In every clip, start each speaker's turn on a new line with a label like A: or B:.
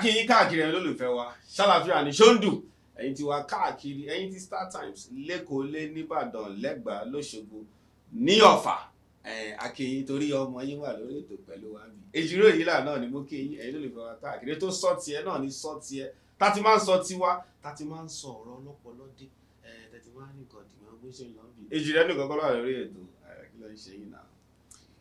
A: Kí yín káàkiri, ẹ̀yin olólùfẹ́ wa. Ṣàlàfíà ní ṣóńdù ẹ̀yin ti wá káàkiri, ẹ̀yin ti Star Times lẹ́kọ̀ọ́, lé nìbàdàn, lẹ́gbàá, lọ́ṣogbo, ní Ọ̀fà. A kí yín torí ọmọ yín wà lórí ètò pẹ̀lú wa bí èjìrò yìí là náà ni. Mo kí yín, ẹ̀yin olólùfẹ́ wa káàkiri. Tó sọ tiẹ̀ náà ní sọ tiẹ̀ tá ti máa ń sọ tiwa, tá ti máa ń sọ ọ̀rọ̀ ọlọ́pọlọ dé ẹ̀ tẹ̀tí máa ń ní nǹkan dìmọ̀ bó ṣe ń lọ bí. Èjìrẹ́ nìkan kọ́ lọ́wọ́ lórí ètò. Kí ló ń ṣe yín náà?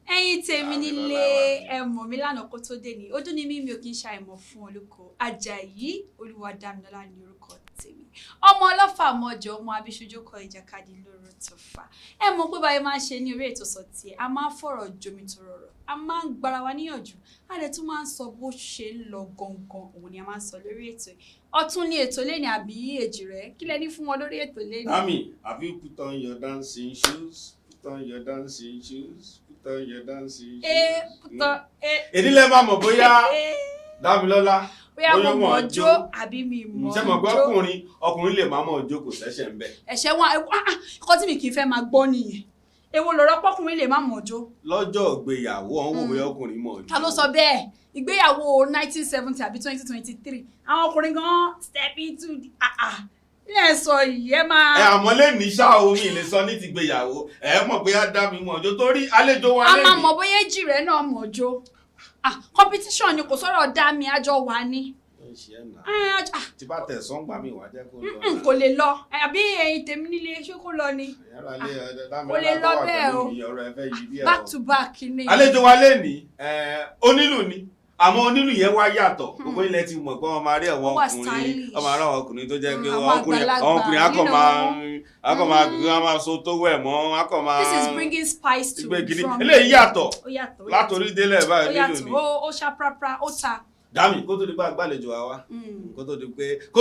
B: Ẹ̀yin tèmi
A: Àmì
B: nílé,
A: lọ́la wà ní.
B: ẹ mọ̀ mí lánàá kó tó dé ní ojú ni mí, mi ò kí ń ṣàìmọ̀ fún olùkọ́. Àjàyí Olúwadámilọ́lá ní orúkọ tèmi, ọmọ ọlọ́fà mọ́jọ, ọmọ abisojú kọ ìjàkadì lóru tó fà. Ẹ mọ̀ pé báyìí máa ń ṣe ní orí ètò Sọtiẹ, a máa ń fọ̀rọ̀ jomitoro ọ̀rọ̀, a máa ń gbára wa níyànjú, a lè tún máa ń sọ bó ṣe ń lọ gangan. Òun ni a máa ń sọ lórí ètò yìí. Ọ̀tún ní ètò lẹ́ni àbí èjì rẹ̀, kí lẹ ní fún wọn lórí ètò lẹ́ni?
A: Dami, have you put on your dancing shoes? Put on your dancing shoes. Put on your dancing shoes.
B: Ẹ putọ ẹ.
A: Èdè lẹ́ máa mọ̀ bóyá Dámilọ́lá
B: Bóyá mo
A: bóyá
B: mọ̀
A: mọ̀
B: ọ́
A: jó.
B: Jó àbí mi mọ̀
A: Ṣé mọ̀ pé
B: ọ́ jó.
A: ọkùnrin lè má mọ̀ jó, kò sẹ́sẹ̀ ń bẹ̀.
B: Ẹ̀ṣẹ̀ wọn nǹkan tí mi kì í fẹ́ máa gbọ́ nìyẹn. Èwo lọ̀rọ̀ pọ́kùnrin lè má mọ̀ jó?
A: Lọ́jọ́ ìgbéyàwó ọ̀hún, wò bóyá ọkùnrin mọ̀ jó.
B: Ta ló sọ bẹ́ẹ̀? Ìgbéyàwó 1970 àbí 2023, àwọn ọkùnrin gan step into the ilé sọ yìí, ẹ máa.
A: Ẹ àmọ́ lè ní ṣá o, mi lè sọ ní ti gbéyàwó. Ẹ mọ̀ bóyá Dami mọ̀ jó torí àlejò wa
B: A máa
A: lẹ́nìí.
B: mọ̀ bóyá èjì rẹ̀ náà mọ̀ jó. Competition ni, kò sọ̀rọ̀ dá mi, àjọ wà ní.
A: Ó ń ṣe ẹ̀ nà.
B: Ah,
A: Tí bá tẹ̀ sọ́ngbà mi wà jẹ́ kó lọ.
B: Kò lè lọ. Àbí ẹ̀yin tèmi nílé, ṣé kó lọ ni?
A: Yàrá ilé
B: Kò
A: Dámilọ́lá
B: lè
A: tó
B: lọ
A: wà
B: bẹ́ẹ̀
A: pẹ̀lú
B: o.
A: mi, ọ̀rọ̀ ẹ fẹ́ yí díẹ̀
B: Back
A: o.
B: to back ni.
A: Àlejò wa lẹ́nìí, onílù ni, àmọ́ onílù yẹn wá yàtọ̀. Gbogbo ilẹ̀ ti mọ̀ pé wọ́n máa rí àwọn
B: Ó wà
A: ọkùnrin,
B: stylish.
A: wọ́n máa rí àwọn ọkùnrin tó jẹ́ pé
B: Àwọn
A: ọkùnrin
B: àgbàlagbà,
A: àwọn ọkùnrin akọ̀
B: you know.
A: máa wọ́n máa so tó wẹ̀ mọ́, akọ̀ máa
B: This is bringing spice to
A: gbé gidi.
B: drum.
A: Eléyìí yàtọ̀.
B: Ó yàtọ̀, ó yàtọ̀.
A: Látòrí délẹ̀ báyìí
B: Ó
A: onílù
B: yàtọ̀.
A: ni.
B: Ó ṣàprápra, ó ta.
A: Dami, kó tó di pé àgbàlejò wa wá, kó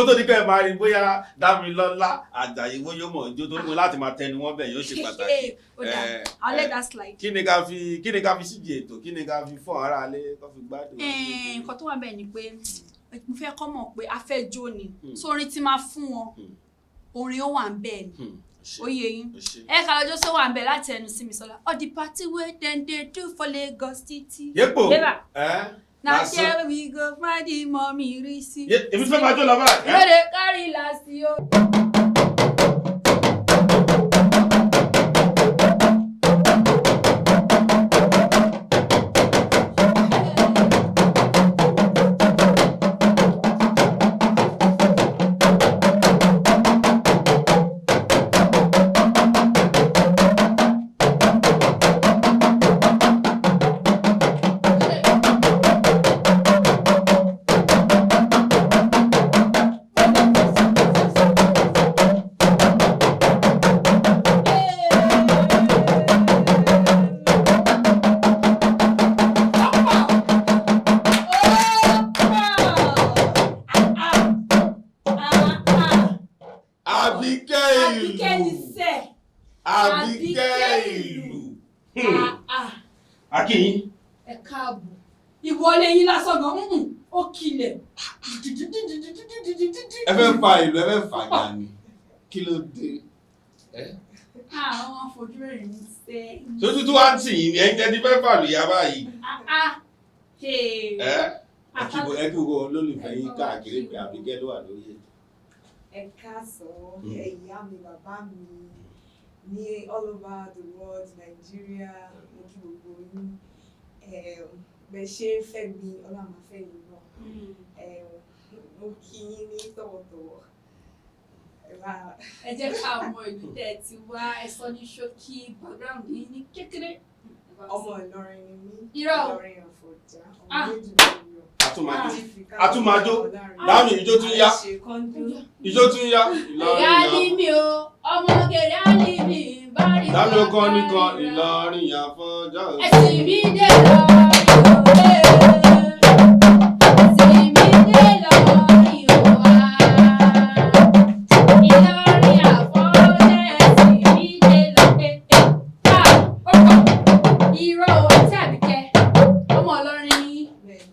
A: tó di pé ẹ máa rí bóyá Dámilọ́lá Àjàyí bóyá ó mọ̀ jó, torí mo láti máa tẹnu wọ́n bẹ̀ yóò ṣe pàtàkì.
B: Ó dáa. I'll let that slide.
A: Kí ni ká fi síjì ètò? Kí ni ká fi fún ara lé kó fi gbádùn?
B: Nǹkan tó wà bẹ́ẹ̀ ni pé mo fẹ́ kọ́ mọ̀ pé a fẹ́ jó ni. So orin tí máa fún wọn, orin ó wà ń bẹ́ẹ̀ ni.
A: Ṣe,
B: Ó yé yín.
A: ó ṣe.
B: Ẹ ká lọ́jọ́ sọ wà ń bẹ̀ láti ẹnu Símisọ́lá. All the party wey dem dey do for Lagos city.
A: Yépò
B: Yébà.
A: ẹ
B: Na
A: lásán.
B: there we go find the mommy risi.
A: Èmi fẹ́ máa jó lọ báyìí.
B: We no dey carry last yo.
A: Àbíkẹ́
B: Àbíkẹ́ ni
A: ìlú.
B: sẹ́.
A: Àbíkẹ́ ìlú. Akínyìn.
B: Ẹ káàbọ̀. Ìwọlé yín lásán gan, ó kilẹ̀.
A: Ẹ fẹ́ fa ìlú, ẹ fẹ́ fà yà ni. Kí ló dé?
B: Àwọn afojú rẹ̀ ń sẹ́.
A: Sójú tí wàá ń tì yín ni ẹ̀yin tẹ́ ti fẹ́ fàlùyà báyìí. Ẹ ẹ kí gbogbo olólùfẹ́ yín káàkiri pé Àbíkẹ́ ló wà lórí ètò.
C: Ẹ káàsán, ìyá mi, bàbá mi ní all over the world, Nigeria, mo kí gbogbo yín. Bẹ ṣe ń fẹ́ mi, Ọlọ́run máa fẹ́ yín náà. Mo kí yín ní tọ̀wọ̀tọ̀wọ̀. Ẹ bá
B: Ẹ jẹ́ ká mọ ìlú tẹ́ ẹ ti wá. Ẹ sọ ní ṣókí background yín ní kékeré.
C: Ọmọ Ìlọrin ni mí.
B: Irọ́ o.
C: Ìlọrin Àfọ̀njá, ọmọ méjì lórí.
A: Àtúmájó. Àtúmájó. Dáhùn, ìjó tún yá. Ìjó tún yá. Ìlọrin
B: Ìyá
A: yá.
B: ni mi o, ọmọ gèrè á ní mi, bá rí.
A: Dáhùn, ó kọ́ nìkan Ìlọrin Àfọ̀njá.
B: Ẹ̀sìn mi dé lọ ìhòòhò. Ẹ̀sìn mi dé lọ ìhòòhò. Ìlọrin Àfọ̀njá, ẹ̀sìn mi dé lọ. Irọ́ o, àti Àbíkẹ́, ọmọ Ìlọrin ni yín.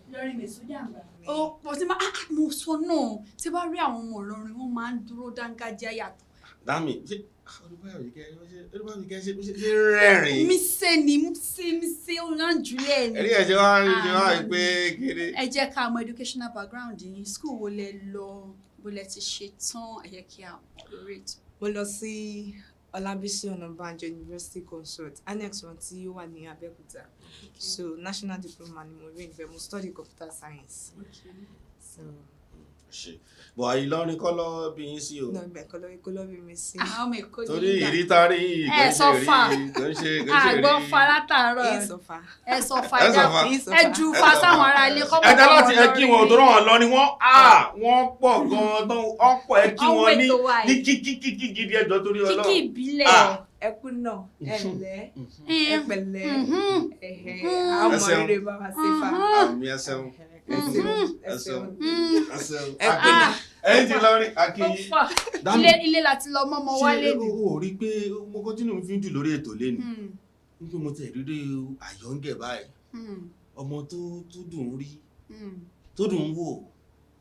B: Ìlọrin mèsójàmbá. Ó pọ̀ tí máa mo sọ náà, tí bá rí àwọn ọmọ Ìlọrin, wọ́n máa ń dúró dángájíá yàtọ̀.
A: Dámì, ṣé Olúbáyọ̀ Àbíkẹ́ ṣe rẹ́rìn-ín?
B: Mi ṣe ni mi ṣe mi ṣe ó máa ń jùlẹ̀ ni.
A: Ẹ̀rí ẹ̀ ṣe wá ṣe wá pé kiri.
B: Ẹ jẹ́ ká mọ educational background yín. School wo lẹ lọ, bó lẹ ti ṣe tán? Ẹ jẹ́ kí a mọ̀ lórí ètò.
C: Mo lọ sí Ọlábísí Ọ̀nàbànjọ University Consult annex wọn tí ó wà ní Abẹ́òkúta. So national diploma ni mo rí níbẹ̀. Mo study computer science. So
A: Ṣe bọ̀ Ìlọrin kọ́ lọ bí yín sí o?
C: Náà ibẹ̀ kọ́ lórí kó lọ́ bí mi sí.
B: Àwọn ọmọ Èkó ní
A: Torí
B: ìgbà.
A: ìrírí yìí kò
B: Ẹ
A: ń
B: sọ
A: ṣe
B: fà.
A: rí, kò ń ṣe kò ń ṣe
B: Àgbọn
A: rí.
B: fa látàárọ̀.
C: Èyí sọ fa.
B: Ẹ sọ fa.
A: Ẹ sọ fa.
C: Èyí sọ
B: Ẹ
C: fa.
B: ju fa sáwọn ará ilé kọ́.
A: Ẹ dá láti ẹ kí wọn tó rán wọn lọ ni wọn wọ́n pọ̀ gan-an tán ọ̀pọ̀. Ẹ kí wọn ní ní kíkí kíkí gidi, ẹjọ́ torí
B: Kíkí
A: Ọlọ́run.
B: ìbílẹ̀.
C: Ẹ kú náà, ẹ ǹlẹ́, ẹ pẹ̀lẹ́, ẹ̀hẹ̀,
A: Ẹ
C: àmọ́
A: ṣeun.
C: rere bá wa ṣe fa.
A: Àmì, ẹ ṣeun.
C: Ẹ ṣeun, ẹ
A: Ẹ ṣeun.
C: ṣeun.
A: Ẹ ṣeun.
C: Ẹ kú náà.
A: Ẹ̀yin ti lọrin akínyìn.
B: Ó fà.
A: Dámì,
B: Ilé ilé láti lọ mọ́mọ́ wálé
A: ṣé
B: ni.
A: o rí pé mo kọ́ tínú mi fi ń dùn lórí ètò lẹ́nu nígbà mo tẹ̀ rírí àyọ̀ǹgẹ̀ báyìí, ọmọ tó dùn ún rí, tó dùn ún wò?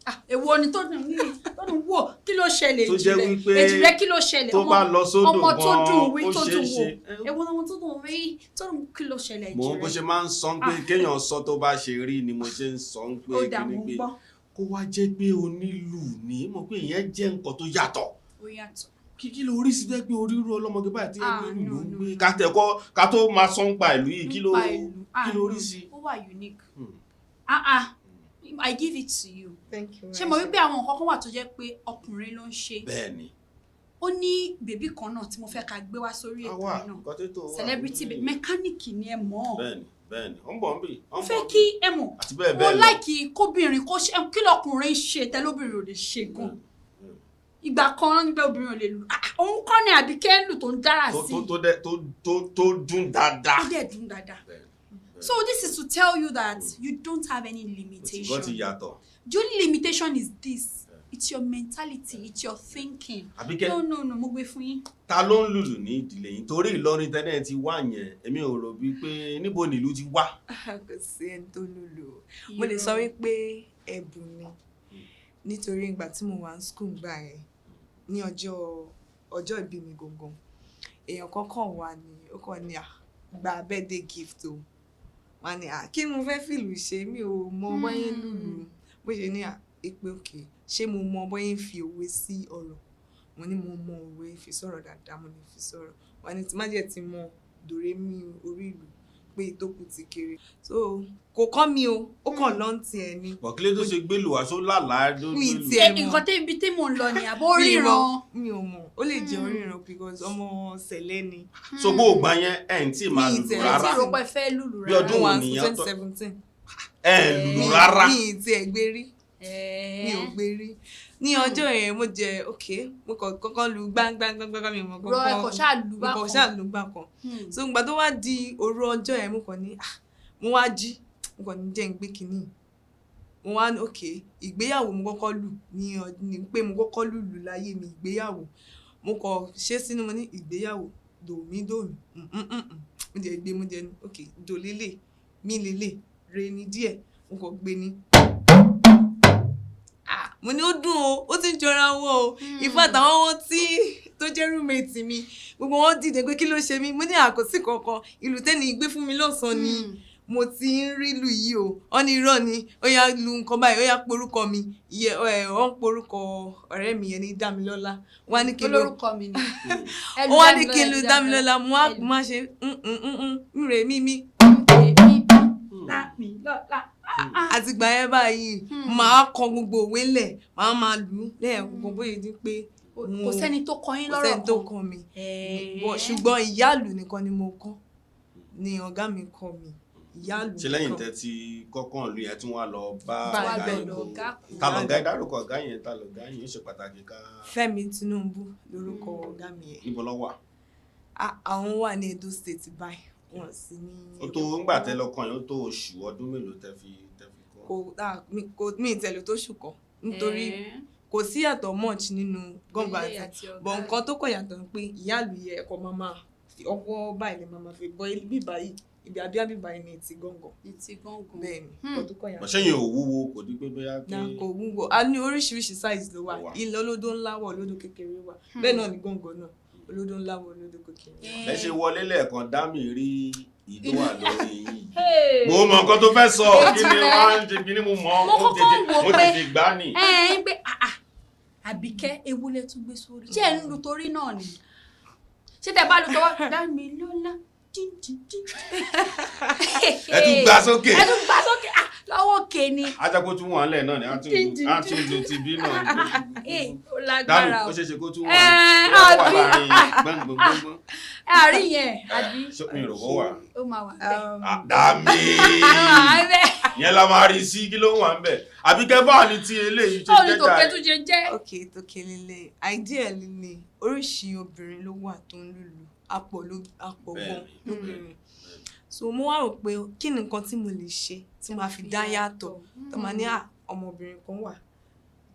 B: Ah, èwo ni tó dùn ní tó dùn wò? Kí ló ṣẹlẹ̀?
A: Tó jẹ́
B: Èjìrẹ́
A: wípé
B: Èjìrẹ́, kí ló ṣẹlẹ̀?
A: tó bá lọ sódò
B: Ọmọ tó dùn wí,
A: gan-an, ó
B: tó
A: ṣeé
B: dùn wò.
A: ṣe.
B: Èwo ni ọmọ tó dùn rí, tó dùn? Kí ló ṣẹlẹ̀,
A: Mo bó
B: Èjìrẹ́?
A: ṣe máa ń sọ pé kéèyàn sọ tó bá ṣe rí ni mo ṣe ń sọ pé
B: Ó dà,
A: kíní
B: mo
A: pé
B: gbọ́.
A: kó wá jẹ́ pé onílù ní mọ̀ pé ìyẹn jẹ́ nǹkan tó yàtọ̀.
B: Ó yàtọ̀.
A: Kí ló rí sí jẹ́ pé orírú ọlọ́mọge báyìí tí
B: Ah,
A: ẹgbẹ́ ìlú
B: no,
A: ń
B: no,
A: gbé
B: no.
A: ká tẹ̀kọ́ ká tó máa sọ ń pa ìlú yìí, kí ló
B: Nípa ìlú. Ah,
A: kí ló rí
B: no,
A: sí?
B: Ó wà unique. Ah ah, I give it to you.
C: Thank you.
B: Ṣé mo wípé àwọn nǹkan kan wà tó jẹ́ pé ọkùnrin ló ń ṣe?
A: Bẹ́ẹ̀ ni.
B: Ó ní baby kan náà tí mo fẹ́ ká gbé wá sórí ètò
A: Àwa
B: yìí náà,
A: nǹkan tó tó wà.
B: Celebrity baby, mẹkáníìkì ni, ẹ mọ̀ ọ́.
A: Bẹ́ẹ̀ni, ó ń bọ̀ ń bì, ó
B: Mo
A: ń
B: fẹ́
A: bọ̀ ń
B: kí
A: bì.
B: ẹ mọ̀
A: Àti bẹ́ẹ̀
B: mo
A: bẹ́ẹ̀ lọ.
B: like kóbìnrin kó ṣe. Kí lọkùnrin ṣe tẹlóbìnrin ò lè ṣe gan? Ìgbà kan nígbà obìnrin ò lè lù. Ah, òun kọ́ ni Àbíkẹ́ ń lù tó ń dára
A: tó
B: sí.
A: tó tó dẹ tó tó tó dún dáadáa.
B: Tó dẹ̀ dùn dáadáa.
A: Bẹ́ẹ̀ni.
B: So this is to tell you that you don't have any limitation.
A: Nǹkan ti yàtọ̀.
B: The only limitation is this: it's your mentality, it's your thinking.
A: Àbíkẹ́.
B: No, no, no, mo gbé fún yín.
A: Ta ló ń lùlù ní ìdílé yín? Torí Ìlọrin tẹ́lẹ̀ ti wá yẹn, èmi ò rò bíi pé níbo nílùú ti wá.
C: Kò sí ẹni tó lùlù o. Mo lè sọ wípé ẹ̀bùn ni, nítorí ìgbà tí mo wà ní school gbà yẹn, ní ọjọ́ ìbí mi gangan, èèyàn kan kàn wà ní, ó kàn ní, "À, gba birthday gift o." Wà ní, "À, kí ni mo fẹ́ fìlù ṣe? Mi ò mọ bọ́yé ń lùlù." Bó ṣe ní, à ìpè òkè, ṣé mo mọ bọ́yé ń fi òwe sí ọ̀rọ̀? Mo ní mo mọ òwe fi sọ̀rọ̀ dáadáa, mo lè fi sọ̀rọ̀. Wà ní tí má jẹ́ ti mọ dòrémí orí ìlú pé ìtókù ti kéré, so kò kọ́ mi o, ó kàn lọ́n tiẹ̀ ni.
A: Bọ̀kílẹ̀ tó ṣe gbélù aṣọ lálàá ló
C: Mi
A: gbélù.
C: ti ẹ̀
B: Ṣé
C: mọ̀.
B: nǹkan tẹ́ ibi tí mò ń lọ ni àbó
C: Mi ò
B: ríran?
C: mọ̀, mi ò mọ̀, ó lè jẹ́ oríran because ọmọ sẹ̀lẹ̀ ni.
A: So bó o gbà yẹn, ẹ̀ ń tí máa
C: Mi
A: lùlù
C: tiẹ̀
B: Ẹ
A: rárá.
B: tí rò pé fẹ́ lùlù
A: Bí
B: rárá.
A: ọdún
C: Mo
A: wo
C: wà ní
A: nìyẹn?
C: 2017.
A: Ẹ̀ ń lùlù rárá.
C: Mi ì tiẹ̀ gbé rí, mi ò gbé rí. Ní ọjọ́ yẹn mo jẹ ok, mo kàn kọ́kọ́ lu gbáǹgbáǹgbáǹgbá, mi ò mọ̀.
B: Rọ ẹkọ ṣáà lù
C: Mo
B: bá
C: kàn
B: kan.
C: ṣáà lu gbá kan. So ìgbà tó wá di òru ọjọ́ yẹn, mo kàn ní, ah, mo wá jí, mo kàn ní jẹ́ ń gbé kínní. Mo wá ní ok, ìgbéyàwó mo kọ́kọ́ lù ní pé mo kọ́kọ́ lù lù láyé mi, ìgbéyàwó. Mo kàn ṣe sínú, mo ní ìgbéyàwó dòmí dòmí, mo jẹ gbé, mo jẹ ní ok, dò lélẹ̀, mí lélẹ̀, re ní díẹ̀, mo kàn gbé ní. Ah, mo ní ó dùn o, ó ti ń jọra wọn o. In fact, àwọn wọn tí tó jẹ́ roommate mi, gbogbo wọn dìde pé kí ló ṣe mí. Mo ní àkọsí kankan, ìlú tẹ́ni gbé fún mi lọ́sàn-án ni mo ti ń rí lù yìí o. Wọ́n ní irọ́ ni, ó yá lu nǹkan báyìí, ó yá porúkọ mi iye ẹ. Wọ́n ń porúkọ ọ̀rẹ́ mi yẹn ní Dámilọ́lá. Wọ́n á ní kí n lo
B: Olórúkọ mi ni.
C: Ó wá ní kí n lu Dámilọ́lá. Mo wá má ṣe ń rè mí mí.
B: Dámilọ́lá.
C: Àtìgbà yẹn báyìí, màá kọ gbogbo òwe lẹ̀, màá máa lù ú lẹ́ẹ̀kọ̀ọ̀kan bóyá di pé
B: Kò sẹ́ni tó kọ yín
C: kò
B: lọ́rọ̀
C: sẹ́ni tó
B: kan.
C: kọ́ mi. Ṣùgbọ́n ìyáàlù nìkan ni mo kọ́, ni ọ̀gá mi kọ́ mi, ìyáàlù
A: Ṣe lẹ́yìn
C: nìkan.
A: tẹ́ ti kọ́kọ́ ìlú yẹn tí wọ́n á lọ bá
C: Bá
A: ọ̀gá
C: lọ́dọ̀
A: yẹn kó
B: ọ̀gá kan.
A: ta lọ̀gá yẹn? Dárúkọ ọ̀gá yẹn, ta lọ̀gá yẹn, ó ṣe pàtàkì ká.
C: Fẹ́mi Tinubu lórúkọ ọ̀gá mi yẹn.
A: Níbo ló wà?
C: Àwọn wà ní Edo State báyìí, wọn sì ní.
A: Ó tó ńgbà tẹ́ lọ kàn yín, ó tó oṣù ọdún mélòó tẹ́ fi kọ́?
C: Kò kò mi ì tẹ̀lé tó ṣù kan, nítorí kò sí yàtọ̀ much nínú gángan àti bọ̀. Nǹkan tó kọ̀ yàtọ̀ ni pé ìyáàlú yẹ ẹ̀kọ́ máa máa fi ọwọ́ báyìí lè máa máa fi bọ́ bí báyìí, ibi abíyá bí báyìí ní ti gángan.
B: Ní ti gángan.
C: Bẹ́ẹ̀ ni, nǹkan tó kọ̀ yàtọ̀.
A: Bọ̀ṣẹ́ yẹn ò wúwo, kò di pé bóyá pé
C: Na kò wúwo. A ní oríṣiríṣi size ló wà.
A: Ó wà.
C: Ilẹ̀ olódó ńlá wà, olódó kékeré wà. Bẹ́ẹ̀ náà ni gángan náà, olódó ńlá wà, olódó kékeré wà.
A: Ẹ ṣe wọlé lẹ́ẹ̀kan, dámì rí ìdó wà lórí yìí.
B: Hey.
A: Mo mọ nǹkan tó fẹ́ sọ. Kí ni wọ́n á ṣe? Kí ni mo mọ̀?
B: Mo kọ́kọ́ wò
A: Mo
B: pé-
A: tètè gbá ni.
B: Ẹ ń gbé, ah, ah, Àbíkẹ́, ewu lẹ tún gbé sórí. Ṣé ẹ ń lu torí náà ni? Ṣé tẹ bá lu tọwọ́ Dámilọ́lá dín dín dín.
A: Ẹ tún gbà sókè.
B: Ẹ tún gbà sókè, ah, lọ́wọ́ òkè ni.
A: Ajáko tún wà ńlẹ̀ náà ni a tún
B: Dín, dín,
A: a tún lu ti bí náà.
B: Ẹ ó
A: Dámì,
B: lágbára
A: ó
B: o.
A: ṣeé ṣe kó tún wà.
B: Ẹ,
A: Ó wà
B: àbí?
A: láàrin gbọ̀ngbọ̀ngbọ̀ngbọ̀n.
B: Ẹ àrí yẹn àbí?
A: Ṣé mi rò kó wà?
B: Ó máa wà bẹ́ẹ̀.
A: Ah, Dámì.
B: Ah, bẹ́ẹ̀.
A: Yẹn la máa rí sí. Kí ló ń wà ń bẹ̀? Àbíkẹ́, báwo ni ti eléyìí ṣe
B: Báwo ni
A: jẹ́
B: tòkè
A: jàre?
B: tún ṣe jẹ́?
C: Ok, tòkè lílé idea líle. Oríṣi obìnrin ló wà tó ń lùlù, apọ̀ ló apọ̀ gan lóbìnrin. So mo wá rò pé kí ni nǹkan tí mo lè ṣe tí màá fi dá yàtọ̀, tó máa ní à ọmọbìnrin kan wà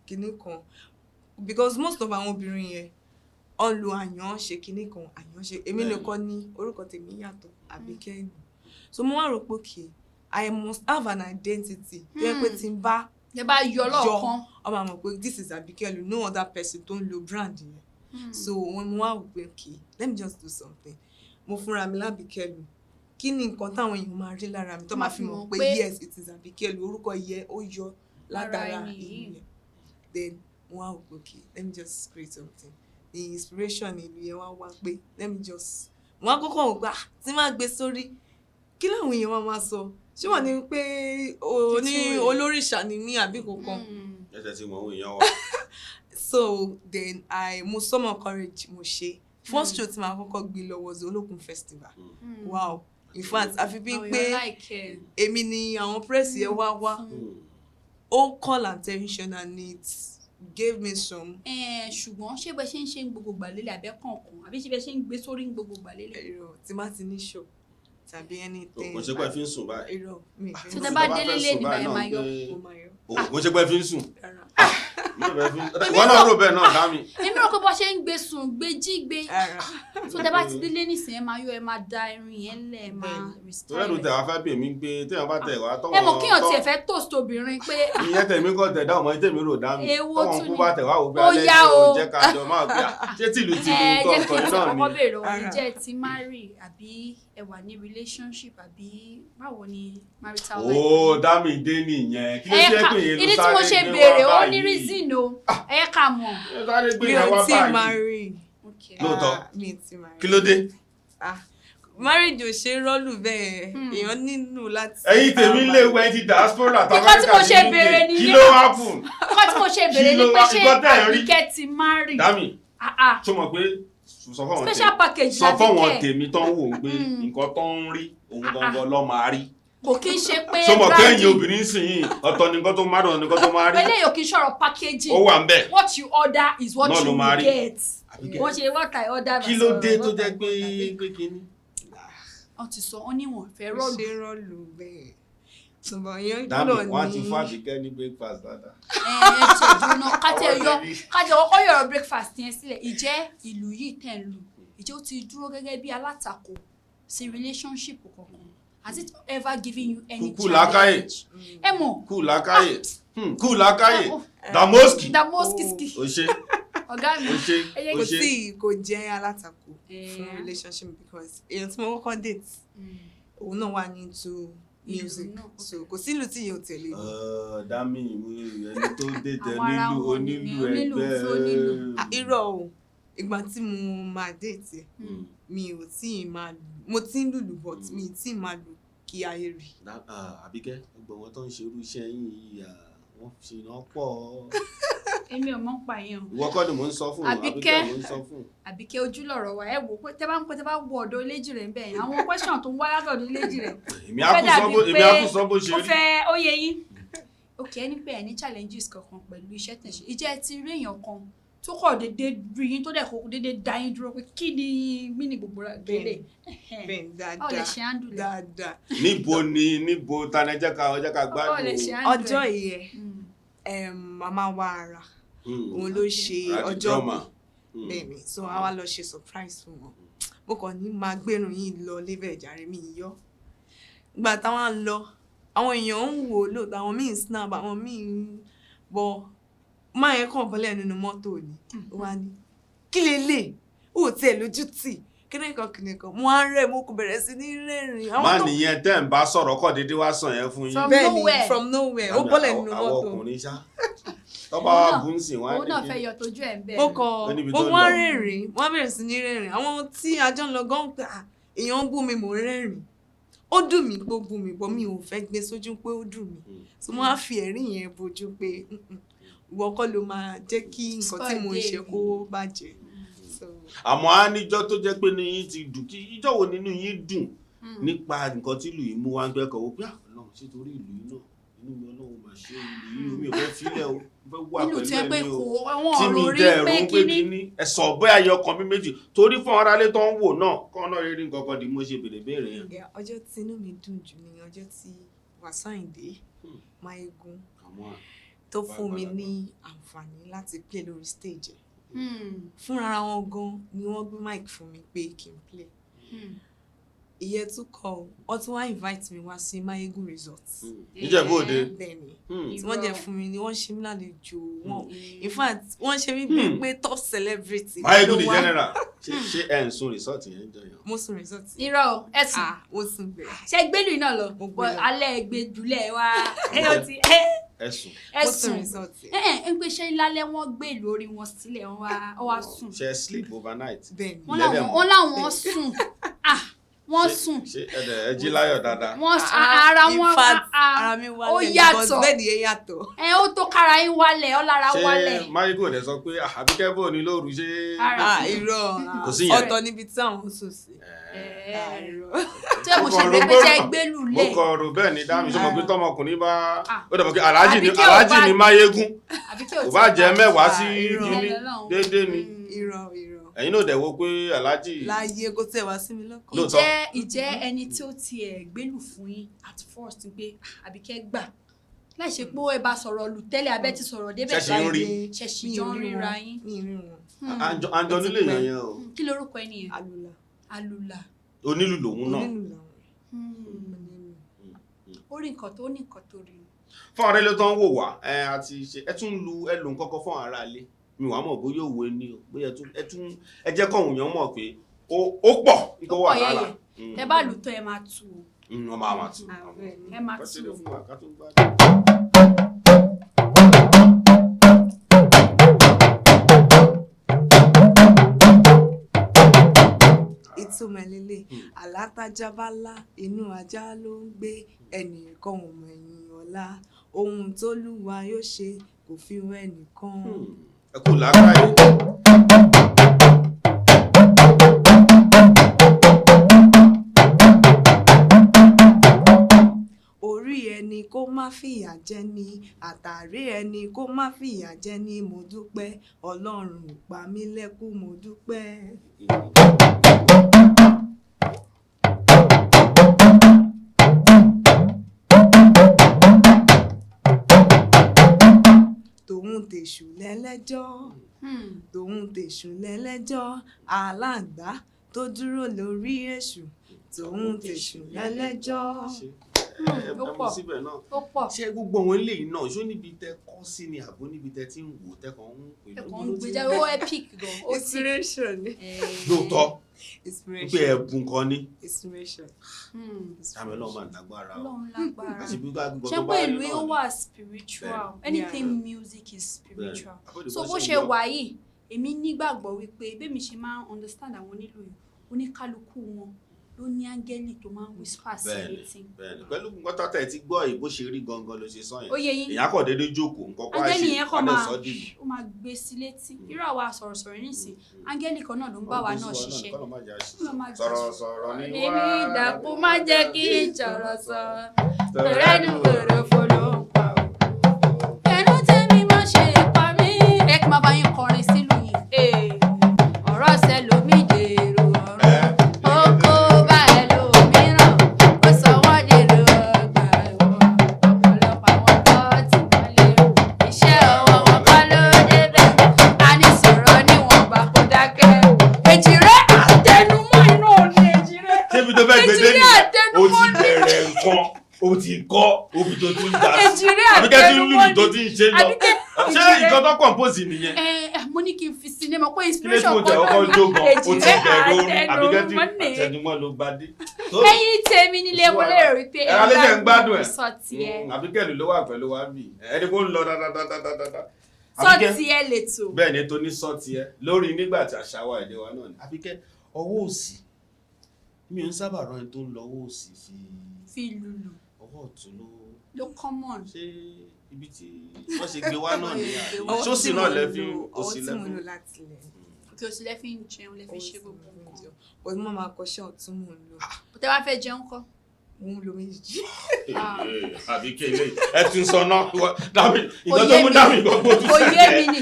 C: kinní kan, because most of àwọn obìnrin yẹn ọ̀n lo àyàn ṣe kinní kan, àyàn ṣe èmi nìkan ní orúkọ tèmi yàtọ̀, Àbíkẹ́ ni. So mo wá rò pé okay, I must have an identity tó yẹ pé tí n bá
B: Ẹ bá yọ lọ́ọ̀kan.
C: ọmọ àmọ̀ pé this is Àbíkẹ́, no other person tó ń lo brand yẹn. So wọn mo wá wò pé okay, let me just do something. Mo fúnra mi lábíkẹ́ lu. Kí ni nǹkan táwọn èèyàn máa rí lára mi tó máa fi mọ̀ pé yes, it is Àbíkẹ́ lu? Orúkọ yẹ ó yọ látara
B: Lára ẹni yìí.
C: ìlú yẹn. Then mo wá wò pé okay, let me just create something. The inspiration ìlú yẹn wá wá pé let me just, mo wá kọ́kọ́ wò pé ah, tí máa gbé sórí, kí làwọn èèyàn máa máa sọ? Ṣé wọ́n ní pé oní
B: Títún rẹ̀.
C: olórìṣà ni mí àbí kankan?
A: Ẹsẹ̀ tí mò ń èèyàn wa.
C: So then I mo summon courage, mo ṣe first show tí màá kọ́kọ́ gbé lọ was Olókun Festival. Wow, in fact, àfi bíi
B: Àwọn
C: pé
B: èèyàn like ẹ.
C: Èmi ni àwọn press yẹn wá wá. Ó call attention and it gave me some.
B: Ẹ, ṣùgbọ́n ṣé bẹ ṣe ń ṣe ń gbogbo gbà lélẹ̀ àbẹ́ kọ̀ọ̀kan, àbí ṣé bẹ ṣe ń gbé sórí ń gbogbo gbà lélẹ̀?
C: Irọ́, tí má ti ní show tàbí anything.
A: Kò ṣe pé ẹ fi ń sùn báyìí.
C: Irọ́, mi ì fi
B: Tó
C: ń
B: tẹ
C: sùn.
B: bá délé lé nígbà yẹn máa yọ.
C: Mo máa yọ.
A: Kò ṣe pé ẹ fi ń sùn.
C: Rárá.
A: Ìwọ náà rò bẹ́ẹ̀ náà, dá mi.
B: Èmi rò pé bó ṣe ń gbé sùn, gbé jí, gbé.
C: Rárá.
B: Tó tẹ bá ti délé nísìnyí, ẹ máa yọ, ẹ máa da irun yẹn lẹ̀, ẹ máa
A: Torí ẹ̀rù
B: restyle
A: tẹ̀ wá fẹ́ bè mí gbé téèyàn bá tẹ̀ wá tọ́wọ́n.
B: ẹ mọ̀ kíyàn tiẹ̀ fẹ́ toast obìnrin pé
A: Ìyẹn tẹ̀mí kọ́ tẹ̀ dáhùn mọ́ tẹ̀mí rò dá mi.
B: Èwo
A: Tọ́wọ́n
B: tún
A: kú
B: ni?
A: bá tẹ̀ wá wò pé
B: Ó
A: alẹ́
B: yá
A: yìí
B: o.
A: o, jẹ́ ká jọ máa gbé à ṣé tìlù tìlù
B: Ẹ jẹ́ kí
A: kọ̀ọ̀kan
B: n ti
A: náà
B: kọ́kọ́
A: ni.
B: béèrè lọ́wọ́ yín,
C: Rárá.
B: jẹ́ ẹ ti marry àbí ẹ wà ní relationship, àbí báwo ni marital life?
A: Ó dá mi dé nìyẹn. Kí ló
B: Ẹ
A: jẹ́
B: ká
A: pé yẹn ló
B: ìdí tí mo
A: sáré
B: ṣe
A: gbé
B: béèrè
A: wá
B: ó ní
A: báyìí?
B: reason o, ẹ ká mọ̀.
A: Ló sáré gbé
C: Mi
A: yẹn
C: ò
A: wá
C: tí ì
A: báyìí.
C: marry.
B: Okay.
A: Lóòótọ́.
C: Ah, mi ò tí ì marry.
A: Kí ló dé?
C: Ah, marriage ò ṣe rọ́ọ̀lù bẹ́ẹ̀. Èèyàn nílò láti.
A: Ẹ̀yin tèmi lè wẹ ti diaspora
B: Nǹkan tí mo ṣe
A: Amẹ́ríkà
B: béèrè
A: ti UK. Kí
B: nìyẹn.
A: ló happen?
B: Nǹkan tí mo ṣe béèrè
A: Kí
B: ni
A: ló
B: pé
A: wá-
B: ṣé
A: nǹkan tẹ́ ẹ̀ rí?
B: Àbíkẹ́ ti marry?
A: Dami,
B: Ah, ah.
A: ṣó mọ̀ pé sọ fáwọn tèmi,
B: Special package
A: sọ fáwọn
B: l'Àbíkẹ́.
A: tèmi tó ń wò ó pé nǹkan tó ń rí òun gangan ló máa rí.
B: Kò kí ń ṣe pé
A: Ṣó mọ̀ pé ẹ̀yin
B: branding.
A: obìnrin sì yìí, ọ̀tọ̀ ni nǹkan tó máa rí, ọ̀tọ̀ ni nǹkan tó máa rí.
B: Eléyìí ò kí ń ṣọ̀rọ̀ packaging.
A: Ó wà ń bẹ̀.
B: What you order is what
A: Náà ló
B: you
A: máa
B: will
A: rí.
B: get.
A: Àbíkẹ́.
B: Wọ́n ṣe what I order.
A: Kí ló dé tó jẹ́ pé pé kíní?
B: Wọ́n ti sọ wọ́n níwọ̀n fẹ́
C: Kò
B: rọ́ọ̀lù.
C: ṣe rọ́ọ̀lù bẹ́ẹ̀, ṣùgbọ́n èèyàn
A: Dami,
C: gbọ́dọ̀
A: wọ́n á ti
C: ní.
A: fún Àbíkẹ́ ní breakfast dáadáa.
B: Ẹ ẹ tẹ̀jú náà, kájẹ yọ, kájẹ kọ́kọ́ yọ̀rọ̀ breakfast yẹn sílẹ̀. Ìjẹ́ ìlú yìí tẹ̀ ń lù, ìjẹ́ ó ti dúró gẹ́gẹ́ bí alátakò sí relationship kankan? Has it ever given you any
A: Kúkú làákàyè.
B: challenge? Ẹ mọ̀.
A: Kú làákàyè. Kú làákàyè. Damoski.
B: Damoski.
A: O ṣe,
B: Ọ̀gá mi.
A: o ṣe,
B: Ẹ jẹ́
A: o
C: Kò
A: ṣe.
C: tí kò jẹ́ alátakò fún
B: Eh.
C: relationship, because èèyàn tí mo kọ́kọ́ date, òun náà wà ní into music.
B: Ìlú náà.
C: So kò sí ìlú tí yóò tẹ̀lé mi.
A: Dami, ẹni tó dé tẹ
B: Àwọn ará
A: nílùú
B: wọn
A: onílù
B: nìyẹn, onílù
A: ẹgbẹ́.
B: fún onílù.
C: Ah, irọ́ o. Ìgbà tí mo máa date ẹ̀, mi ò tí ì máa lù. Mo ti ń lùlù, but mi ì tí ì máa lù kí ayé rí.
A: Àbíkẹ́, gbogbo wọn tó ń ṣe irú iṣẹ́ yín yìí, wọ́n ṣe iná pọ̀.
B: Èmi ò mọ̀ pa yẹn o.
A: Ìwọ kọ́ ni mò ń sọ fún.
B: Àbíkẹ́.
A: Àbíkẹ́ mò ń sọ fún.
B: Àbíkẹ́, ojú lọ̀rọ̀ wa. Ẹ wò pé tẹ́ bá ń pẹ́, tẹ́ bá wọ ọ̀dọ̀ eléjì rẹ̀ ń bẹ̀ yẹn, àwọn question tó ń wá látọ̀dọ̀ eléjì rẹ̀
A: Èmi á kú sọ bó, èmi á kú sọ bó ṣe
B: ó
A: rí.
B: fẹ́ ó yẹ yín. Ok, ẹni pé ẹ ní challenges kankan pẹ̀lú iṣẹ́ tẹ̀ ṣe. Ìjẹ́ ẹ ti rí èèyàn kan tó kọ̀ déédéé rí yín, tó dẹ̀ kó déédéé dá yín dúró pé kí ni mí ní gbogbo rẹ̀
C: Bẹ́ẹ̀ni.
B: gbélé?
C: Bẹ́ẹ̀,
B: Báwo lẹ
C: dáadáa.
B: ṣe handle ẹ̀?
C: Dáadáa.
A: Níbo ni, níbo ta ni? Ẹ jẹ́ ká
B: Báwo lẹ
A: gbádùn.
B: ṣe handle ẹ̀?
C: Ọjọ́ ìyẹn, màmá wa ara òun ló ṣe
A: Radi
C: ọjọ́
A: drummer.
C: bí. Bẹ́ẹ̀ni, so a wá lọ ṣe surprise fún wọn. Mo kàn ní máa gbérun yìí lọ lébẹ̀ jàre, mi yọ. Ìgbà táwọn ń lọ, àwọn èèyàn ń wò ó lóòótọ́, àwọn míì ń snap, àwọn míì ń bọ máa yẹn kàn bọ́lẹ̀ nínú mọ́tò ni. Ó wá ní kí lélẹ̀, ó tiẹ̀ lójú tì. Kíní kan kíní kan, mo á ń rẹ́, mo kò bẹ̀rẹ̀ sí ní rẹ́rìn. Àwọn
A: Má
C: tó
A: nìyẹn tẹ́ ń bá sọ̀rọ̀ kọ́ déédéé wá sàn yẹn fún yín.
B: From
C: bẹ́ẹ̀ ni,
B: nowhere.
C: from nowhere, ó bọ́lẹ̀ nínú
A: Àwọn
C: mọ́tò.
A: ọkùnrin ṣá tọ́ba wa
B: Òun
A: bù ń sìn wá
B: òun náà
A: ní
B: fẹ́
A: kí
B: yọ tójú ẹ̀ ń bẹ̀.
C: Mo kọ
A: Ó níbi
C: mo
A: tó ń
C: wá
A: lọ.
C: rẹ́rìn, wọ́n á bẹ̀rẹ̀ sí ní rẹ́rìn. Àwọn tí a jọ ń lọ gan pé, "Ah, èèyàn ń bú mi, mò ń rẹ́rìn." Ó dùn mí pé ó bú mi, but mi ò fẹ́ gbé sójú pé ó dùn mí. So mo á fi ẹ̀rín yẹn bojú pé, "Mm-mm, ìwọ kọ́ ló máa jẹ́ kí nǹkan tí mo ń ṣe kó bàjẹ́." So
A: Àmọ́ á níjọ́ tó jẹ́ pé ní yín ti dùn, kí ìjọ́ wo nínú yín dùn nípa nǹkan tí ìlú yìí mú wá ń gbẹ́kọ̀ wò pé, "Ah, Ọlọ́run ṣé torí ìlú yìí náà inú mi, Ọlọ́run mà ṣe ìlú yìí, omi ò fẹ́ filẹ̀ o, mo fẹ́ wà
B: Nínú
A: pẹ̀lú
B: tí ẹ pé
A: ẹ̀mí
B: kò
A: o
B: àwọn
A: tí mi
B: ọ̀rọ̀ orí
A: dẹ̀ rò
B: pé
A: ń pé
B: kíní.
A: kíní." Ẹ sọ bóyá ayọ̀ ọkàn mi méjì torí fún aráalé tó ń wò náà kọ́ náà rí nǹkan kan di mo ṣe béèrè béèrè yẹn.
C: Yeah, ọjọ́ tí inú mi dùn jù ni ọjọ́ tí Wasiu Ayinde Mayegun
A: Àmọ́
C: tó
A: Bá
C: fún mi
A: àgbàlagbà.
C: ní àǹfààní láti play lórí stage ẹ̀. Fúnra wọn gan ni wọ́n gbé mic fún mi pé kí n play. Ìyẹn tún kọ ọ, wọ́n tún wá invite mi wá sí Mayegun Resort.
A: Níjẹ̀bú Òde.
C: Bẹ́ẹ̀ni,
A: Hmm.
C: tí wọ́n jẹ́ fún mi ni wọ́n ṣe mí lálejò wọn. In fact, wọ́n ṣe mí bíi pé top celebrity
A: Mayegun
C: ló
A: the
C: wá.
A: general, ṣé ẹ ń sun resort yẹn jọ yẹn?
C: Mo sùn resort.
B: Irọ́ o, ẹ sùn.
C: Ah, mo sùn bẹ́ẹ̀.
B: Ṣe gbélú iná lọ?
C: Mo gbé
B: But
C: lọ.
B: alẹ́ gbé jùlẹ̀ wá ẹ ó ti ẹ
A: Ẹ sùn.
B: Ẹ
C: Mo sùn
B: sùn.
C: resort.
B: Ẹ ẹ ń pé ṣé lálẹ́ wọ́n gbé ìlú orí wọn sílẹ̀, wọ́n wá sùn.
A: Ṣe sleep overnight?
C: Bẹ́ẹ̀ni.
B: Wọ́n
A: Ilẹ̀
B: láwọn
A: dẹ̀ mọ́.
B: wọ́n láwọn sùn. Ah, wọ́n sùn.
A: Ṣé ẹ dẹ̀ ẹ jí láyọ̀ dáadáa?
B: Wọ́n sùn ara
C: In
B: wọn
C: fact,
B: ah,
C: ara mi
B: ó
C: wálẹ̀ because
B: yàtọ̀.
C: bẹ́ẹ̀ ni ẹ yàtọ̀.
B: Ẹ ó tó kára yín wálẹ̀, ọ lára wálẹ̀.
A: Ṣé Mayegun ò dẹ̀ sọ pé, "Ah, Àbíkẹ́ bò ní lóru ṣé?"
B: Ara.
C: Ah, irọ́.
A: Kò sí yẹn.
C: Ọ̀tọ̀ níbi tí àwọn sùn sí.
B: Ẹ
C: Ah, irọ́.
B: Tí mo ṣe pé pé ṣe gbélú
A: Mo
B: lẹ̀.
A: kàn rò bẹ́ẹ̀ ni dáhùn sọ ma pé tọmọkùnrin bá
B: Ah.
A: ó dàbọ̀ kí aláàjì ni
B: Àbí kí ò
A: aláàjì
B: bá-
A: ni Máyégún
B: Àbí kí ò
A: kò bá jẹ́ mẹ́wàá sí
C: Ah, irọ́.
A: kínní
B: Ọlọ́run.
A: déédéé ni.
C: Irọ́, irọ́.
A: Ẹ̀yin náà dẹ̀ wo pé aláàjì
C: Láyé, kó tẹ̀ wá sí mi lọ́kàn.
A: Lóòótọ́.
B: Ìjẹ́ ẹni tí ó tiẹ̀ gbélù fún yín at first pé, "Ah, Àbíkẹ́ gbà," láì ṣe pé ẹ bá sọ̀rọ̀ lù tẹ́lẹ̀, abẹ́ ti sọ̀rọ̀ débẹ̀.
A: Ṣẹ̀ṣẹ̀ ń rí.
B: Ṣẹ̀ṣì
C: Mi
B: jọ
C: ò
B: ń
C: rí
B: ríra
C: wọn.
B: yín.
C: Mi ì rí wọn.
A: Anjọnu lè yàn yẹn o.
B: Kí lorúkọ ẹni yẹn?
C: Alula.
B: Alula.
A: Onílù lòun náà.
C: Onílù làwọn. Onílù.
B: Ó rí nǹkan tó ní nǹkan tó rí.
A: Fún ọ̀rẹ́ ló tán wò wá ẹ àti ṣe ẹ tún lu ẹ lò ń kọ́kọ́ fún ara ilé mi wàá mọ̀ bóyá òwe ni o, bóyá ẹ tún ẹ jẹ́ kọ̀hún yẹn mọ̀ pé ó pọ̀ nítorí
B: Ó
A: wà
B: pọ̀
A: lára.
B: yẹ́yẹ́. Tẹ bá lù tán, ẹ máa tù ú.
A: Wọ́n máa máa tù.
C: Ah, bẹ́ẹ̀ni.
B: Ẹ máa
A: Kọ́
B: tù
A: sílẹ̀
B: ú.
A: fún wa ká tó gbádùn.
C: Ìtumọ̀ lélẹ̀, àlátájábálá inú ajá ló ń gbé, ẹnìkan ò mọ̀ ẹ̀yìn ọ̀la, ohun tólúwa yóò ṣe kò fi hàn ẹnìkan.
A: Ẹ kú làákàyè.
C: Orí ẹni kó má fìyà jẹ ni, àtàrí ẹni kó má fìyà jẹ ni, mo dúpẹ́ Ọlọ́run ò pa mí lẹ́kún, mo dúpẹ́. Tòun tèṣù lẹ́lẹ́jọ́, tòun tèṣù lẹ́lẹ́jọ́, aláǹgbá tó dúró lórí èṣù, tòun tèṣù lẹ́lẹ́jọ́.
A: Ṣe ẹ
B: Ó
A: mú
B: pọ̀.
A: síbẹ̀ náà.
B: Ó pọ̀.
A: Ṣé gbogbo àwọn eléyìí náà ṣó níbi tẹ kọ́ sí ni àbó níbi tẹ ti ń wò tẹkàn ń pè
B: Ẹ̀kọ́ ń gbé jáde, ó epic gan. Ó ti
C: Inspiration ni.
A: Lóòótọ́ pé
C: Inspiration.
A: ẹ̀bùn kan ní.
C: Inspiration.
A: Àmì Ọlọ́run máa lágbára o.
B: Ọlọ́run lágbára.
A: Àti bí gbogbo
B: Ṣé
A: tó
B: pé
A: bá rí
B: ìlú
A: náà
B: yóò
A: ni.
B: wà spiritual? Anything music is spiritual.
A: Àbọ̀dé
B: So
A: bó
B: bó
A: ṣe
B: ṣe
A: ń lọ.
B: wà yìí, èmi nígbàgbọ́ wípé bẹ́mi ṣe máa ń understand àwọn onílù yìí, oníkálukú wọn ló ní áńgẹ́lì tó máa ń whisper sí
A: Bẹ́ẹ̀ni,
B: létí.
A: bẹ́ẹ̀ni, pẹ̀lú nǹkan tó tẹ̀ ti gbọ́ yìí, bó ṣe rí gangan ló ṣe sọ yẹn.
B: Ó yé yín.
A: Èèyàn kọ̀ déédéé jókòó nǹkan kó àṣe
B: Áńgẹ́lì yẹn kàn
A: adé
B: máa
A: sọ dìlù.
B: ó máa gbé sí létí. Irú àwa sọ̀rọ̀sọ̀rọ̀ nísìn, áńgẹ́lì kan náà ló ń bá wa náà ṣiṣẹ́. Kọ́lọ̀ má jẹ́
A: Sọ̀rọ̀ sọ̀rọ̀ ni wá.
B: Èmi dàpọ̀ má jẹ́ kí n sọ̀rọ̀ sọ tọ̀rẹ́nu òròfo ló ń pa ò. Ẹnu tẹ́mi má ṣe pa mí. Ẹ kí n máa bá yín kọrin sílùú yìí. Ee, ọ̀rọ̀ ṣẹlòmí dèrò ọ̀run. Ó kó bá ẹlòmíràn, ó sọ wọ́n dèrò ọgbà ẹ̀wọ̀n. Ọ̀pọ̀lọpọ̀ àwọn tó ti wọ́n lérò. Iṣẹ́ ọwọ́ wọn kọ́ ló débẹ̀. A ní sọ̀rọ̀ níwọ̀nba kó dákẹ́. Èjìrẹ́ àtẹnumọ́ iná ni èjìrẹ́.
A: Ṣébi tó fẹ́ gbé dé
B: Èjìrẹ́
A: nìyẹn, o
B: àtẹnumọ́
A: ti bẹ̀rẹ̀ nǹkan, o ti kọ́ obi tó tún dá sí.
B: Èjìrẹ́
A: Àbíkẹ́ tí ń lùlù
B: àtẹnumọ́
A: tó
B: ni.
A: ti ń ṣe lọ.
B: Àbíkẹ́
A: Ṣé nǹkan tó compose nìyẹn?
B: Ẹ ẹ, mo ní kí n fi sinimá pé
A: Kí ló tí
B: inspiration
A: mo tẹ ọkọ
B: kan náà.
A: jó gan? O ti bẹ̀rẹ̀ orin. Àbíkẹ́ tí
B: Àtẹnumọ́ ni.
A: àtẹnumọ́ ló gbadé.
B: Ẹ̀yin tèmi nílé, mo lérò wípé
A: Ẹ alẹ́ jẹ́ ń gbádùn ẹ̀.
B: Sọtiẹ.
A: Àbíkẹ́ ló wà pẹ̀lú wa bì, ẹni kó ń lọ dáadáa. Àbíkẹ́,
B: Sọtiẹ lètò.
A: bẹ́ẹ̀ ni, tó ní sọ́ọ̀tì ẹ lórí nígbà tí àṣà wa, èdè wa náà ni. Àbíkẹ́, ọwọ́ òsì, mi ò ń sábà rán ẹni tó ń lọ ọwọ́ òsì fi
B: Fi lùlù.
A: Ọwọ́ ọ̀tún ló
B: Ló common.
A: Ṣé ibi tí wọ́n ṣe gbé wá náà ní àbí
C: Ọwọ́
A: ṣósì
C: tí
A: náà
C: mo
A: lẹ fi
C: lò- ọwọ́
A: òsì
C: tí
A: lẹ
C: mo
A: fi
C: lò láti ilẹ̀.
B: Kí o sì lẹ fi ń jẹun, lẹ fi
C: Ọwọ́
B: ṣe
C: tí mo
B: gbogbo
C: fi ń
B: nǹkan.
C: jẹun. But mo máa kọṣẹ́ ọ̀tún mò ń lò.
B: Tẹ bá fẹ́ jẹun kọ́?
C: Mo ń lo méjì.
A: Àbíkẹ́ ilé ẹ tún sọ náà dábì ìgbọ́n tó
B: Kò yé
A: mú
B: mi.
A: dábì gbogbo tún
B: Kò yé mi ni.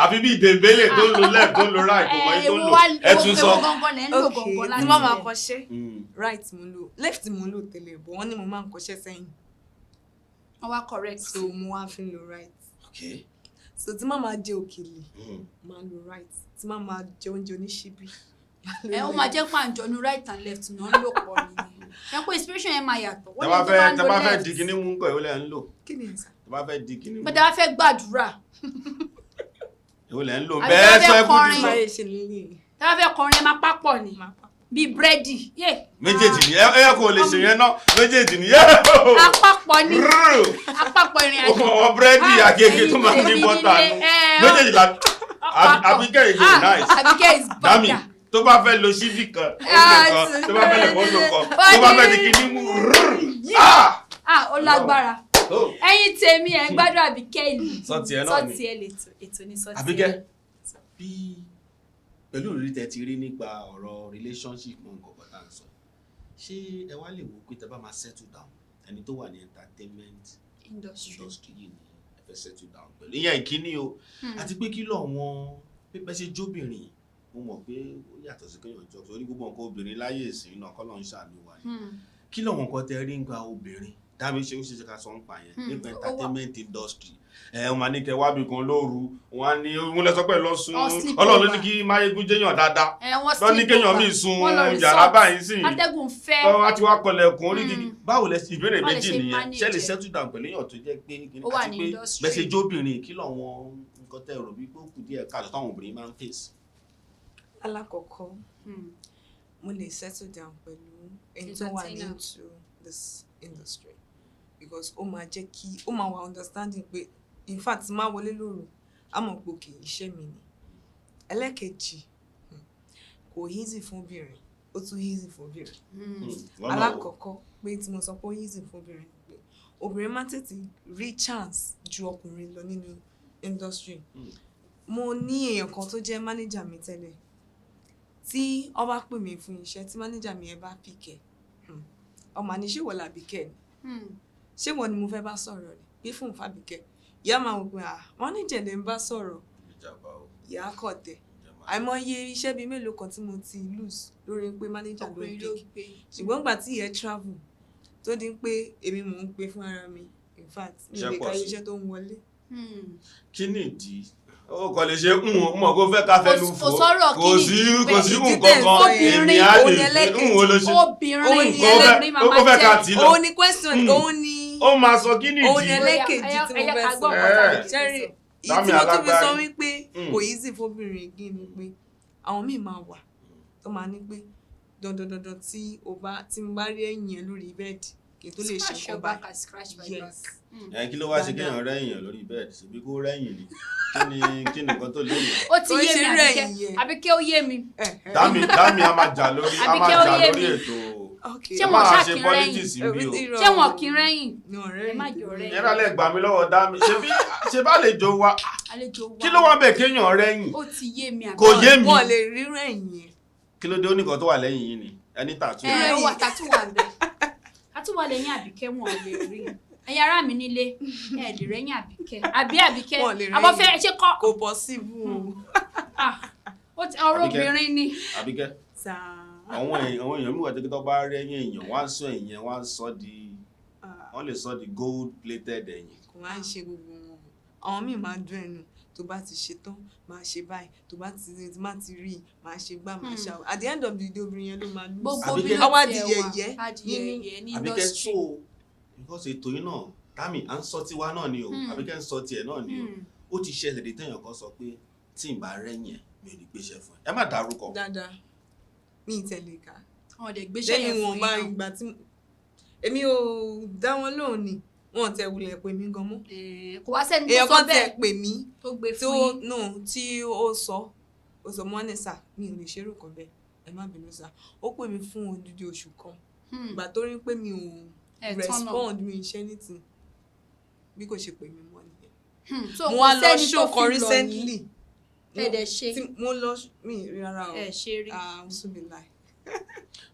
A: Àfi bí Dembele tó ń lo left, tó ń lo right, kò mọ èyí tó ń lò. Ẹ tún sọ.
B: Ewo gangan lẹ ń lò
C: Ok,
B: gangan
C: tí
B: láti
C: mo máa
B: ilẹ̀?
C: kọṣẹ́, right mo ń lò, left mo ń lò tẹ́lẹ̀, but wọ́n ní mo máa ń kọṣẹ́ sẹ́yìn.
B: Wọ́n wá correct.
C: So mo wá fi ń lo right.
A: Okay.
C: So tí má máa jẹ òkèlè, máa lo right. Tí má máa jẹ oúnjẹ oníṣíbí, máa lo
B: Ẹ ó
C: left.
B: máa jẹ́ pàǹjọ́nu right and left náà ń lò pọ̀ nìyẹn. Ṣé pé inspiration yẹn máa yàtọ̀?
A: Tẹ
B: Wọ́n
A: bá
B: ní tó
A: fẹ́
B: bá ń
A: tẹ
B: lo
A: bá fẹ́
B: left.
A: di kíní mú nǹkan, èwo lẹ ń lò?
C: Kí ni ẹ sà?
A: Tẹ bá fẹ́ di kíní mú,
B: Pé tẹ bá fẹ́ gbàdúrà,
A: èwo lẹ ń lò?
B: Àbí
A: Bẹ́ẹ̀
B: tẹ
A: sọ
B: bá
A: ẹkú
B: fẹ́
A: ti
B: kọrin.
A: sọ.
C: Máa ṣe lélẹ̀.
B: Tẹ bá fẹ́ kọrin, ẹ máa pápọ̀ ni
C: Máa papọ̀.
B: bíi búrẹ́dì. Yé.
A: Méjèèjì ni ẹ ẹ kò lè ṣe yẹn náà, méjèèjì ni yẹ.
B: Apapọ̀ ni, apapọ̀ ìrìn àjò.
A: Ọmọ búrẹ́dì
B: Ah,
A: àgègè tó máa ní
B: ẹ̀yin
A: bọ́tà
B: tèmi
A: nù.
B: nílé, ẹ,
A: Méjèèjì la
B: ọ̀pọ̀.
A: Àbíkẹ́ èdè
B: Ah,
A: nice.
B: Àbíkẹ́ is
A: Dami
B: bọ́tà.
A: tó bá fẹ́ lo ṣíbí kan, ó lè kan, tó bá fẹ́ lè mọ́tò kan, tó bá fẹ́ di kíní mú. Ah!
B: Ah, ó lágbára.
A: Oh.
B: Ẹ̀yin tèmi, ẹ̀ ń gbádùn Àbíkẹ́ ìlú.
A: Sọ́ọ̀tì ẹ náà ni.
B: Sọ́ọ̀tì ẹ lètò, ètò ní sọ́ọ̀tì ẹ.
A: Àbíkẹ́, bí pẹ̀lú ìrírí tẹ́ ti rí nípa ọ̀rọ̀ relationship mọ́ nǹkan kan tá à ń sọ, ṣé ẹ wá lè wò ó pé tẹ́ bá máa settle down, ẹni tó wà ní entertainment
B: Industry.
A: industry yìí ni ẹ fẹ́ settle down pẹ̀lú? Ìyẹn ìkíní o. Àti pé kí lọ wọn pípẹ́ ṣe jóbìnrin, mo mọ̀ pé ó yàtọ̀ sí kéèyàn jọ torí gbogbo nǹkan obìnrin láyé ìsìn náà kọ́ ló ń ṣàánú wa ni. Kí lọ́wọ́n nǹkan tẹ rí nípa obìnrin dábì ṣe ó ṣe ṣe ká sọ ń pa yẹn nípa
B: ó wà.
A: entertainment industry? Ẹ wọn máa ní kẹ wábì kan lóru, wọn á ní wọn lọ sọ pé lọ sùn.
B: Wọ́n sleep
A: Ọlọ́run ló ní
B: over.
A: kí Máyégún jẹ́yàn dáadáa
B: Ẹ wọ́n
A: lọ ní
B: sleep
A: kéèyàn
B: over.
A: míì sun
B: Wọ́n lọ
A: yàrá
B: resort.
A: báyìí sí
B: Atẹ́gùn fẹ́.
A: tọ́ wá ti wá kọlẹ̀kùn orí
B: Hmm.
A: gidi. Báwo lẹ ìbéèrè
B: Báwo lẹ
A: méjì
B: ṣe
A: nìyẹn.
B: manage
A: Ṣé lè
B: ẹ̀?
A: settle down pẹ̀lú èèyàn tó jẹ́ pé
B: Ó wà
A: àti
B: ní
A: pé
B: industry.
A: bẹ́ẹ̀ ṣe jóbìnrin, kí lọ́wọ́n nǹkan tẹ́ rò bí pé ó kù díẹ̀ káàtó táwọn obìnrin máa ń face?
C: Alákọ̀ọ́kọ́, mo lè settle down pẹ̀lú ẹni tó wà
B: Entertainer.
C: into this industry because ó máa jẹ́ kí ó máa wà understanding pé in fact máa wọlé lóru, á mọ̀ pé òkè iṣẹ́ mi ni. Ẹlẹ́kejì, kò easy fún obìnrin, ó tún easy fún obìnrin.
A: Lọ́nà wo?
C: Alákọ̀ọ́kọ́ pé tí mo sọ pé ó easy fún obìnrin ni pé obìnrin máa ń tètè rí chance ju ọkùnrin lọ nínú industry. Mo ní èèyàn kan tó jẹ́ manager mi tẹ́lẹ̀, tí ó bá pè mí fún iṣẹ́, tí manager mi yẹn bá pick ẹ̀, ọmọ àní ṣé wọ́n làbíkẹ́ ni? Ṣé wọ́n ni mo fẹ́ bá sọ̀rọ̀ ni bí fún fàbíkẹ́ ìyá máa wò pé, ah, manager lè ń bá sọ̀rọ̀.
A: Ìjàmbá o.
C: Ìyá kọ̀ tẹ̀.
A: Ìjàmbá.
C: Àìmọye iṣẹ́ bíi mélòó kan tí mo ti lose lórí pé manager ló ń
B: Ọkùnrin ló
C: pick.
B: gbé.
C: Ṣùgbọ́n ìgbà tí ìyẹn travel, tó di pé èmi mò ń pe fún ara mi, in fact mi ò
A: Iṣẹ́
C: lè
A: pọ̀
C: ka
A: sí.
C: iṣẹ́ tó ń wọlé.
A: Kí ni ìdí ó kàn lè ṣe ń mọ̀ kó fẹ́ ká fẹnu
B: Kò
A: fò?
B: sọ̀rọ̀
A: Kò
B: kí ni
A: sí
B: ìdí
A: kò sí
C: bẹ́ẹ̀. Ìdí
A: nǹkan
C: tẹ̀ ń
A: kan
C: sọ yẹn,
A: èmi á
C: òun
A: lè
C: ni ẹlẹ́kejì.
A: ń wo ló ṣe.
B: Obìnrin
C: Òun ni
B: obìnrin
A: ó
B: máa
A: fẹ́ ká
B: jẹ́
A: tì í lọ.
C: Òun ni question, òun ni
A: Ó máa sọ kí ni
C: òun
A: ìdí.
C: ni ẹlẹ́kejì tí mo
B: Ẹyẹ
C: fẹ́
B: ká
C: sọ.
B: gbọ́ nǹkan tàbí kí
C: Ṣẹ́rí
B: sọ.
C: ìyí
A: Dámì
C: tí mo tún fi sọ
A: alágbárí.
C: wípé kò easy fóbìnrin again ni pé àwọn míì máa wà tó máa ní pé dandan dandan tí o bá tí mo bá rí ẹ̀yìn ẹ lórí bẹ́ẹ̀dì kí n tó lè ṣe
B: Scratch your
C: nǹkan
B: back
C: báyìí.
B: and scratch my
C: Yes.
B: back.
A: Ẹ kí ló wá ṣe
C: Dáadáa.
A: kéèyàn rẹ́yìn lórí bẹ́ẹ̀dì síbi kó rẹ́yìn ni? Kí ni nǹkan tó léyìn?
B: Ó ti
C: Kò
B: yé
C: ṣe
B: mi.
C: rẹ̀
B: Àbíkẹ́,
C: yẹn.
B: Àbíkẹ́, ó yé mi.
A: Dámì, Dámì, a máa jà lórí a máa
B: Àbíkẹ́, ó
A: jà
B: yé
A: lórí
B: mi.
A: ètò.
C: Okay.
B: Ṣé
A: A
B: wọn
A: máa
B: ṣáà
A: ṣe
B: kí ń rẹ́yìn?
A: politics bí o.
B: Ṣé wọn kì í rẹ́yìn?
C: Ní ọ̀rẹ́
B: Ẹ má jọ rẹ́yìn.
A: Yẹ́rọ lẹ gbà mí lọ́wọ́ Dámì, ṣe bí ṣe bá lè jọ wa.
B: Àlejò wa.
A: Kí ló wá bẹ̀ kéèyàn rẹ́yìn?
B: Ó ti yé mi, àbí?
A: Kò yé mi.
C: Wọn lè rí rẹ̀yìn yẹn.
A: Kí ló dé? Ó ní nǹkan tó wà lẹ́yìn yìí ni ẹni tàtú.
B: Ẹ ó wà, tàtú wà ń bẹ, tàtú wà lẹ́yìn Àbíkẹ́, wọn ò lè rí. Ẹ̀yin ará mi nílé, ẹ lè rẹ́yìn Àbíkẹ́, àbí Àbíkẹ́?
C: Wọn ò lè rẹ́yìn.
B: Àbọ̀fẹ́ ṣé kọ́?
C: Kò possible o.
B: Ah, ó ti ọ̀rọ̀
A: Àbíkẹ́.
B: obìnrin ni.
A: Àbíkẹ́,
C: Sáà.
A: àwọn èèyàn mi wà tó kí tó bá rẹ́yìn èèyàn, wọ́n á sọ èèyàn, wọ́n á sọ di wọ́n lè sọ di gold plated ẹ̀yìn.
C: Kò máa ń ṣe gbogbo wọn. Àwọn míì máa ń dún ẹnu, tó bá ti ṣe tán máa ṣe báyìí, tó bá ti má ti rí i máa ṣe gbá máa ṣe àwọn. At the end of the day, obìnrin yẹn ló máa lose.
B: Gbogbo
A: Àbíkẹ́.
B: obìnrin
C: Àwa
B: tiẹ̀
C: di
B: wà,
C: yẹ̀yẹ́
B: á di yẹ̀yẹ́ ní
A: Àbíkẹ́,
B: industry.
A: so because ètò yìí náà, Dámì, à ń sọ tiwa náà ni o. Àbíkẹ́ ń sọ tiẹ̀ náà ni o. Ó ti ṣẹlẹ̀ dé téèyàn kan sọ pé tí n bá rẹ́yìn ẹ̀, mi ò ní gbéṣẹ́ fún ẹ. Ẹ má dárúkọ.
C: Dáadáa, mi ì tẹ̀lé ká.
B: Wọn dẹ̀ gbéṣẹ́ yẹn
C: Lẹ́yìn
B: fún
C: wọn
B: yín
C: bá
B: náà.
C: ìgbà tí èmi ò dá wọn lóhùn ni, wọn ò tẹ wulẹ̀ pè mí gan mọ́.
B: Kò wá sẹ́ni tó
C: Èèyàn
B: sọ
C: kan tẹ
B: bẹ́ẹ̀
C: pè mí
B: tó gbé
C: tí
B: fún
C: ó
B: yín?
C: No, tí ó sọ, ó sọ mọ́ ní, "Sà, mi ò lè ṣerú kan bẹ́ẹ̀, ẹ má bínú sà." Ó pè mí fún odidi oṣù kan. Ìgbà tó rí pé mi ò
B: Ẹ tọ́nà.
C: respond, mi ò ṣe anything, bí kò ṣe pè mí mọ́ nìyẹn.
B: So
C: Mo
B: kò
C: wá lọ
B: sẹ́ni tó
C: show kan
B: fi lọ̀ yín.
C: recently.
B: Ẹ dẹ̀ ṣe?
C: Tí mo lọ, mi ì rí rárá o.
B: Ẹ ṣe rí?
C: Ah, ṣùbìláì.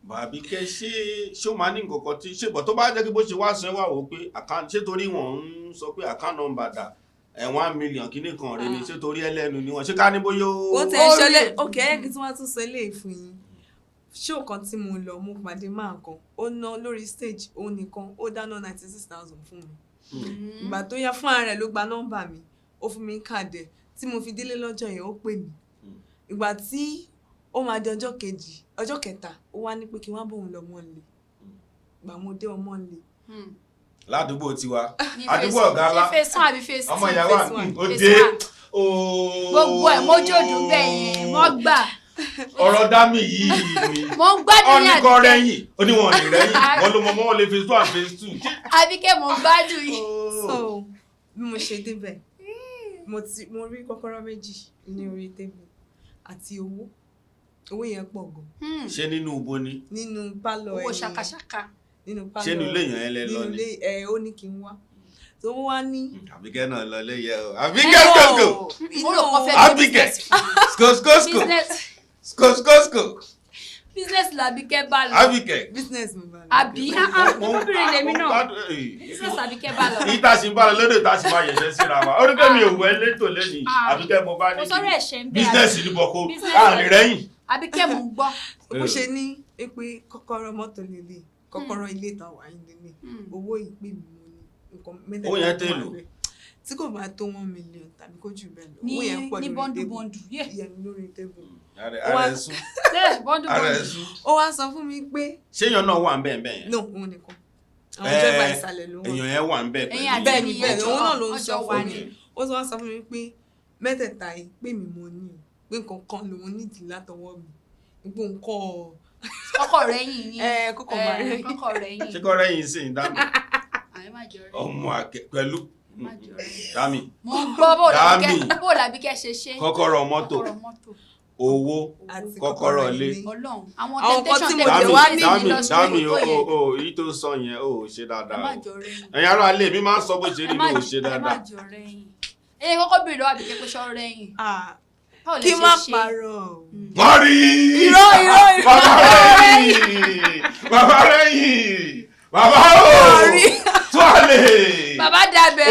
A: Bàbí kẹ ṣé ó máa ní nǹkan kan tí ṣé bọ̀ tó bá jẹ́ kí bó ṣe wá sọ, ẹ wá wò ó pé account, ṣé torí wọ́n ń sọ pé account number dà ẹ̀, 1 million kíní kan rẹ ni, ṣé torí ẹlẹ́nu ni wọ́n ṣé ká ní bóyá ó.
C: Ó tẹ̀ ń
B: Ó
C: ṣọlẹ̀.
B: rí.
C: Ok, ẹ kí tí wọ́n tún sọ eléyìí fún yín. Show kan tí mo lọ, mo pàdé máa kan, ó ná lórí stage, òun nìkan ó dáná 96,000 fún mi. Ìgbà tó yá, fún ara rẹ̀ ló gba nọ́mbà mi, ó fún mi ní káàdì ẹ̀. Tí mo fi délé lọ́jọ́ yẹn, ó pè mí. Ìgbà tí ó máa di ọjọ́ kejì, ọjọ́ kẹta, ó wá ní pé kí n wá bóun lọ mọ́ lè. Ìgbà mo dé ọmọ lè.
A: Ládùúgbò tiwa,
B: Ní
A: àdúgbò
B: phase-
A: ọ̀gá ńlá.
B: Ṣé phase one àbí phase two?
A: Ọmọ ìyàwó
C: Phase one.
A: ó
B: Phase
A: dé
B: one.
A: ooo.
B: Gbogbo ẹ̀ mójódù bẹ́ẹ̀ yẹn wọ́n gbà.
A: Ọ̀rọ̀ dámì yìí ni.
B: Mo ń gbádùn ní
A: Ọ́nìkan
B: Àbíkẹ́.
A: rẹ́yìn, ó ní wọn ò ní rẹ́yìn, wọn ló mọ mọ́ wọn lè phase two and phase two.
B: Àbíkẹ́, mo ń gbádùn yìí.
C: So bí mo ṣe débẹ̀, mo rí kọ́kọ́rọ́ méjì ní orí tébù àti owó. Owó yẹn pọ̀ gan.
A: Ṣé nínú ibo ni?
C: Nínú pálọ̀
B: Owó
C: ẹni yẹn.
B: ṣakaṣaka.
C: Nínú pálọ̀.
A: Ṣé nínú ilé yẹn ẹ lẹ lọ
C: Nínú
A: ni?
C: ilé ẹ, ó ní kí n wá tó wá ní.
A: Àbíkẹ́ náà lọ lé yẹ o, Àbíkẹ́ skosko.
B: Mo rò kọ́ fẹ́
A: Àbíkẹ́ skoskosko.
B: Business.
A: Skoskosko.
B: Business làbíkẹ́ bá lọ.
A: Àbíkẹ́.
C: Business mo bá lọ.
B: Àbí obìnrin lèmi náà, business làbíkẹ́ bá lọ.
A: Ìta sì ń bá lọ lóde, ìta sì máa yẹ̀ṣẹ́ síra wa. Ó ní pé mi ò wẹ́ létò lẹ́yìn.
B: Ah.
A: Àbíkẹ́, mo bá ní
B: Kò sọ̀rọ̀ ẹ̀ṣẹ̀ ń bẹ.
A: business ní bọ̀kó
B: Business.
A: láàrin rẹ́yìn.
B: Àbíkẹ́, mò ń gbọ́.
C: Bó ṣe ní pé kọ́kọ́rọ́ mọ́tò lélẹ̀, kọ́kọ́rọ́ ilé ìta wà ní lélẹ̀, owó ìpè mi mo ní nǹkan mẹ́tẹ̀ẹ̀ta
A: Owó yẹn
C: tó wà
A: tèlò?
C: ńbẹ̀. Tí kò bá tó 1 million tàbí kó jù bẹ́ẹ̀ lọ.
B: Ní
C: Owó yẹn pọ̀
B: ní
C: lórí
B: bọ́ndù
C: tébù.
B: bọ́ndù yé.
C: Yẹn lórí tébù.
A: Ara ẹ̀ sún.
B: Bọ́ndù
A: Ara ẹ̀
B: bọ́ndù.
A: sún.
C: Ó wá sọ fún mi pé
A: Ṣéèyàn náà wà ń bẹ́ẹ̀ bẹ́ẹ̀ yẹn?
C: No, òun nìkan, àwọn dírẹ́bà ìsàlẹ̀ ló wà.
A: Èèyàn yẹn wà ń bẹ́ẹ̀
B: Ẹ̀yin
A: pẹ̀lú.
B: àti
C: Bẹ́ẹ̀ ni,
B: ẹni
C: bẹ́ẹ̀
B: yẹn
C: ni, òun náà ló ń
B: ọjọ́
C: sọ
B: wà
C: fún
B: ní.
C: mi. Ó tún wá sọ fún mi pé mẹ́tẹ̀ẹ̀ta yìí pé mi mo ní o, pé nǹkan kan lòun nídìí látọwọ́ mi, pé nǹkan
B: Kọ́kọ́ rẹ̀ yìn yín.
C: Ẹ kókò máa rẹ̀.
B: Kọ́kọ́ rẹ̀ yìn.
A: Ṣé kọ́ rẹ́yìn sí i dámì?
B: Àyè má jọ rẹ̀.
A: Ọmọ àkẹ́ pẹ̀lú
B: Má jọ rẹ̀.
A: dámì.
B: Mo ń gbọ́ bó
A: Dámì.
B: làbíkẹ́, bó làbíkẹ́ ṣe ṣe.
A: Kọ́kọ́rọ́ mọ́tò,
B: Kọ́kọ́rọ́ mọ́tò.
A: owó,
C: Àti
A: kọ́kọ́rọ́ ilé.
B: Ọlọ́run, àwọn
C: Àwọn nǹkan
B: temptation
C: tí mo
B: tẹ̀
A: dámì
C: jẹ wá ní
A: dámì
B: lọ sí
A: dámì
B: tó
A: o
B: yẹn.
A: o èyí tó sọ yẹn o ò ṣe
B: Ẹ
A: dáadáa
B: má
A: o.
B: jọ rẹ̀ yìn.
A: Ẹ̀yin ará ilé mi máa ń sọ bó ṣe rí
B: Ẹ má
A: ni, ò ṣe
B: ẹ má
A: dáadáa.
B: jọ rẹ̀ yìn. Ẹ kọ́kọ́ béèrè lọ́wọ́ Àbíkẹ́ pé ṣọ́ rẹ̀ yìn.
C: Ah,
B: Báwo lẹ
C: kí
B: ṣe
C: má
B: ṣe?
C: parọ́ o.
A: Wọ́n rí.
C: Irọ́, irọ́, irọ́.
A: Bàbá rẹ̀yìn, bàbá rẹ̀yìn, bàbá o.
C: Wọ́n rí.
A: Tó àlè.
B: Bàbá dàbẹ̀.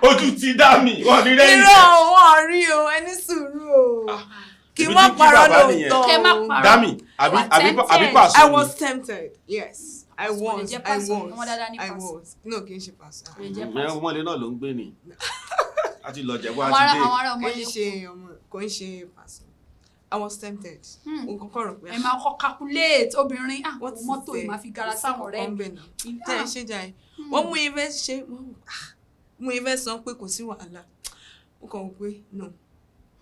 A: Ojú ti dá mi, wọ́n ní rẹ́yìn.
C: Irọ́ o, wọ́n rí o, ẹni sùúrù o, kí
A: Ibi
C: má
A: tí kí
C: parọ́
A: bàbá nìyẹn.
C: lóòótọ́
B: Kẹ́ má
C: o.
B: parọ́.
A: Dámì, àbí
B: Wà
A: àbí àbí
B: tempted.
A: pàṣọ
C: I
A: ni?
C: was tempted, yes, I
B: Kò lè
C: was.
B: jẹ́
C: I
B: pàṣọ,
C: was.
B: ọmọ dáadáa ní
C: I
B: pàṣọ.
C: was. No, kì í ṣe pàṣọ.
B: Kò lè jẹ́
A: Ẹ
B: pàṣọ.
A: ọmọlé náà ló ń gbé ni a ti lọ jẹ̀bú
B: Àwọn
A: àti
B: ará
A: dé.
B: àwọn ará
C: Kò ń
B: ọmọdé.
C: ṣe ọmọ, kò ń ṣe pàṣọ. I was tempted. Mo kọ́kọ́ rò pé
B: Ẹ máa kọ́ calculate obìnrin, ah,
C: what is
B: mọ́tò yìí
C: there?
B: máa fi gara sáwọn ọ̀rẹ́ mi.
C: Tẹ́ ẹ ṣe jà ẹ, wọ́n mú ifẹ̀ ṣe, wọ́n mú ifẹ̀ sọ pé kò sí wàhálà. Mo kàn wò pé no,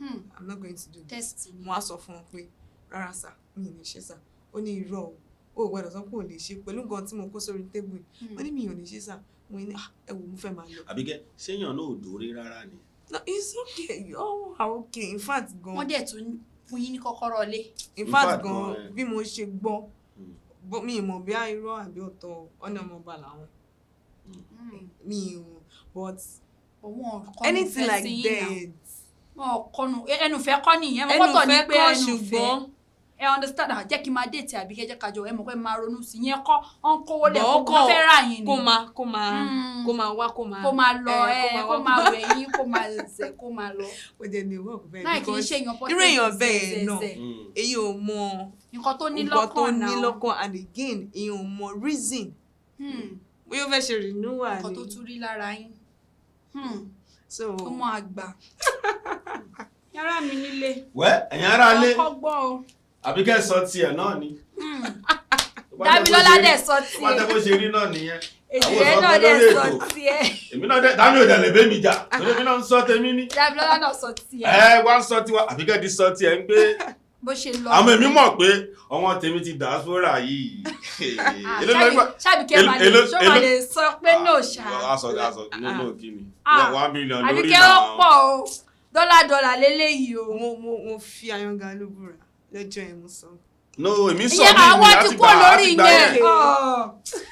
C: I'm not going to do this.
B: Test ni.
C: Mo á sọ fún wọn pé rárá sà, mi ò lè ṣe sà. Ó ní irọ́ o, o ò gbọ́dọ̀ sọ pé ò lè ṣe pẹ̀lú nǹkan tí mo kó sórí tébù yìí. Ó ní mi ò lè ṣe sà. Mo ní, "Ah, ẹ wò, mo fẹ́ máa lọ."
A: Àbíkẹ́, ṣéyàn náà ò dóore rárá ni?
C: No, it's okay, you all are okay, in fact gan.
B: Wọ́n dẹ̀ tún fún yín ní kọ́kọ́rọ́ ilé.
C: In
A: In
C: fact
A: fact
C: gan,
A: gan, eh.
C: bí mo ṣe gbọ́, mi ì mọ̀ bí irọ́ àbí ọ̀tọ̀, ọ̀nà ọmọọba làwọn. Mi ò, but
B: Òun kọ́nu
C: anything
B: fẹ́
C: like
B: sí yín náà.
C: that.
B: Wọn kọ́nu ẹnu fẹ́ kọ́ nìyẹn. Mo
C: Ẹnu
B: kọ́tọ̀ ní
C: fẹ́
B: pé
C: kọ́,
B: ẹnu fẹ́.
C: ṣùgbọ́n
B: Ẹ understand, ah, jẹ́ kí n máa date Àbíkẹ́, jẹ́ kájọ, ẹ mọ̀ pé máa ronú sí yẹn kọ́ ọ̀n kówó lẹ̀
C: Bọ̀
B: kó
C: ó kàn
B: fẹ́ rà yín ni.
C: kó máa kó máa wá, kó máa
B: Kó máa lọ,
C: ẹ,
B: ẹ kó máa wẹ̀ yín, kó máa zẹ̀, kó máa lọ.
C: Ó jẹ́ ní work bẹ́ẹ̀
B: Láì kì í
C: because
B: ṣe èèyàn
C: irú èèyàn bẹ́ẹ̀ náà,
B: zẹ̀.
C: Èyí ò mọ
B: Nǹkan tó ní
C: nǹkan tó
B: lọ́kàn
C: ní
B: náà.
C: lọ́kàn, and again, èyí ò mọ reason bóyá ó fẹ́ ṣe renewal
B: Nǹkan tó
C: ni.
B: tún rí lára yín.
C: So
B: Ọmọ àgbà. Yàrá mi nílé.
A: Wẹ́ ẹ̀yin ará ilé,
B: Ọkọ gbọ́ o.
A: Àbíkẹ́ sọ tiẹ̀ náà ni.
B: Dámilọ́lá dẹ̀ sọ
A: Tó bá jẹ́
B: tiẹ̀.
A: bó ṣe rí náà nìyẹn.
B: Èjì
A: Àwọn
B: rẹ̀
A: ò sọ
B: náà
A: pé
B: dẹ̀
A: lórí
B: sọ
A: ètò.
B: tiẹ̀.
A: Èmi náà dẹ̀, Dámi ò dẹ̀ lè bẹ́ mi jà, torí èmi náà ń sọ tèmi ní.
B: Dámilọ́lá náà sọ tiẹ̀.
A: Ẹ wá ń sọ tiwa, Àbíkẹ́ ti sọ tiẹ̀ ń pé
B: Bó ṣe lọ.
A: Àmọ́ èmi mọ̀ pé ọmọ tèmi ti diaspora yìí.
B: Ah,
A: Èló ló gbà?
B: Ṣábìkẹ́ máa lè ṣó máa lè sọ pé no ṣá.
A: Aṣọ aṣọ no no kí ni?
B: Ah,
A: 1 million lórí
B: Àbíkẹ́,
A: náà.
B: ó pọ̀ o, dọ́là dọ́là léléyìí o.
C: Mo fi Ayangalu búra lọ́jọ́ yẹn, mo sọ.
A: No, èmi sọ
B: Ìyẹn
A: mí
B: àwọn
A: ní
B: ti
A: àtìgbà
B: kúrò lórí
A: àtìgbà
B: ìyẹn.
A: yẹn.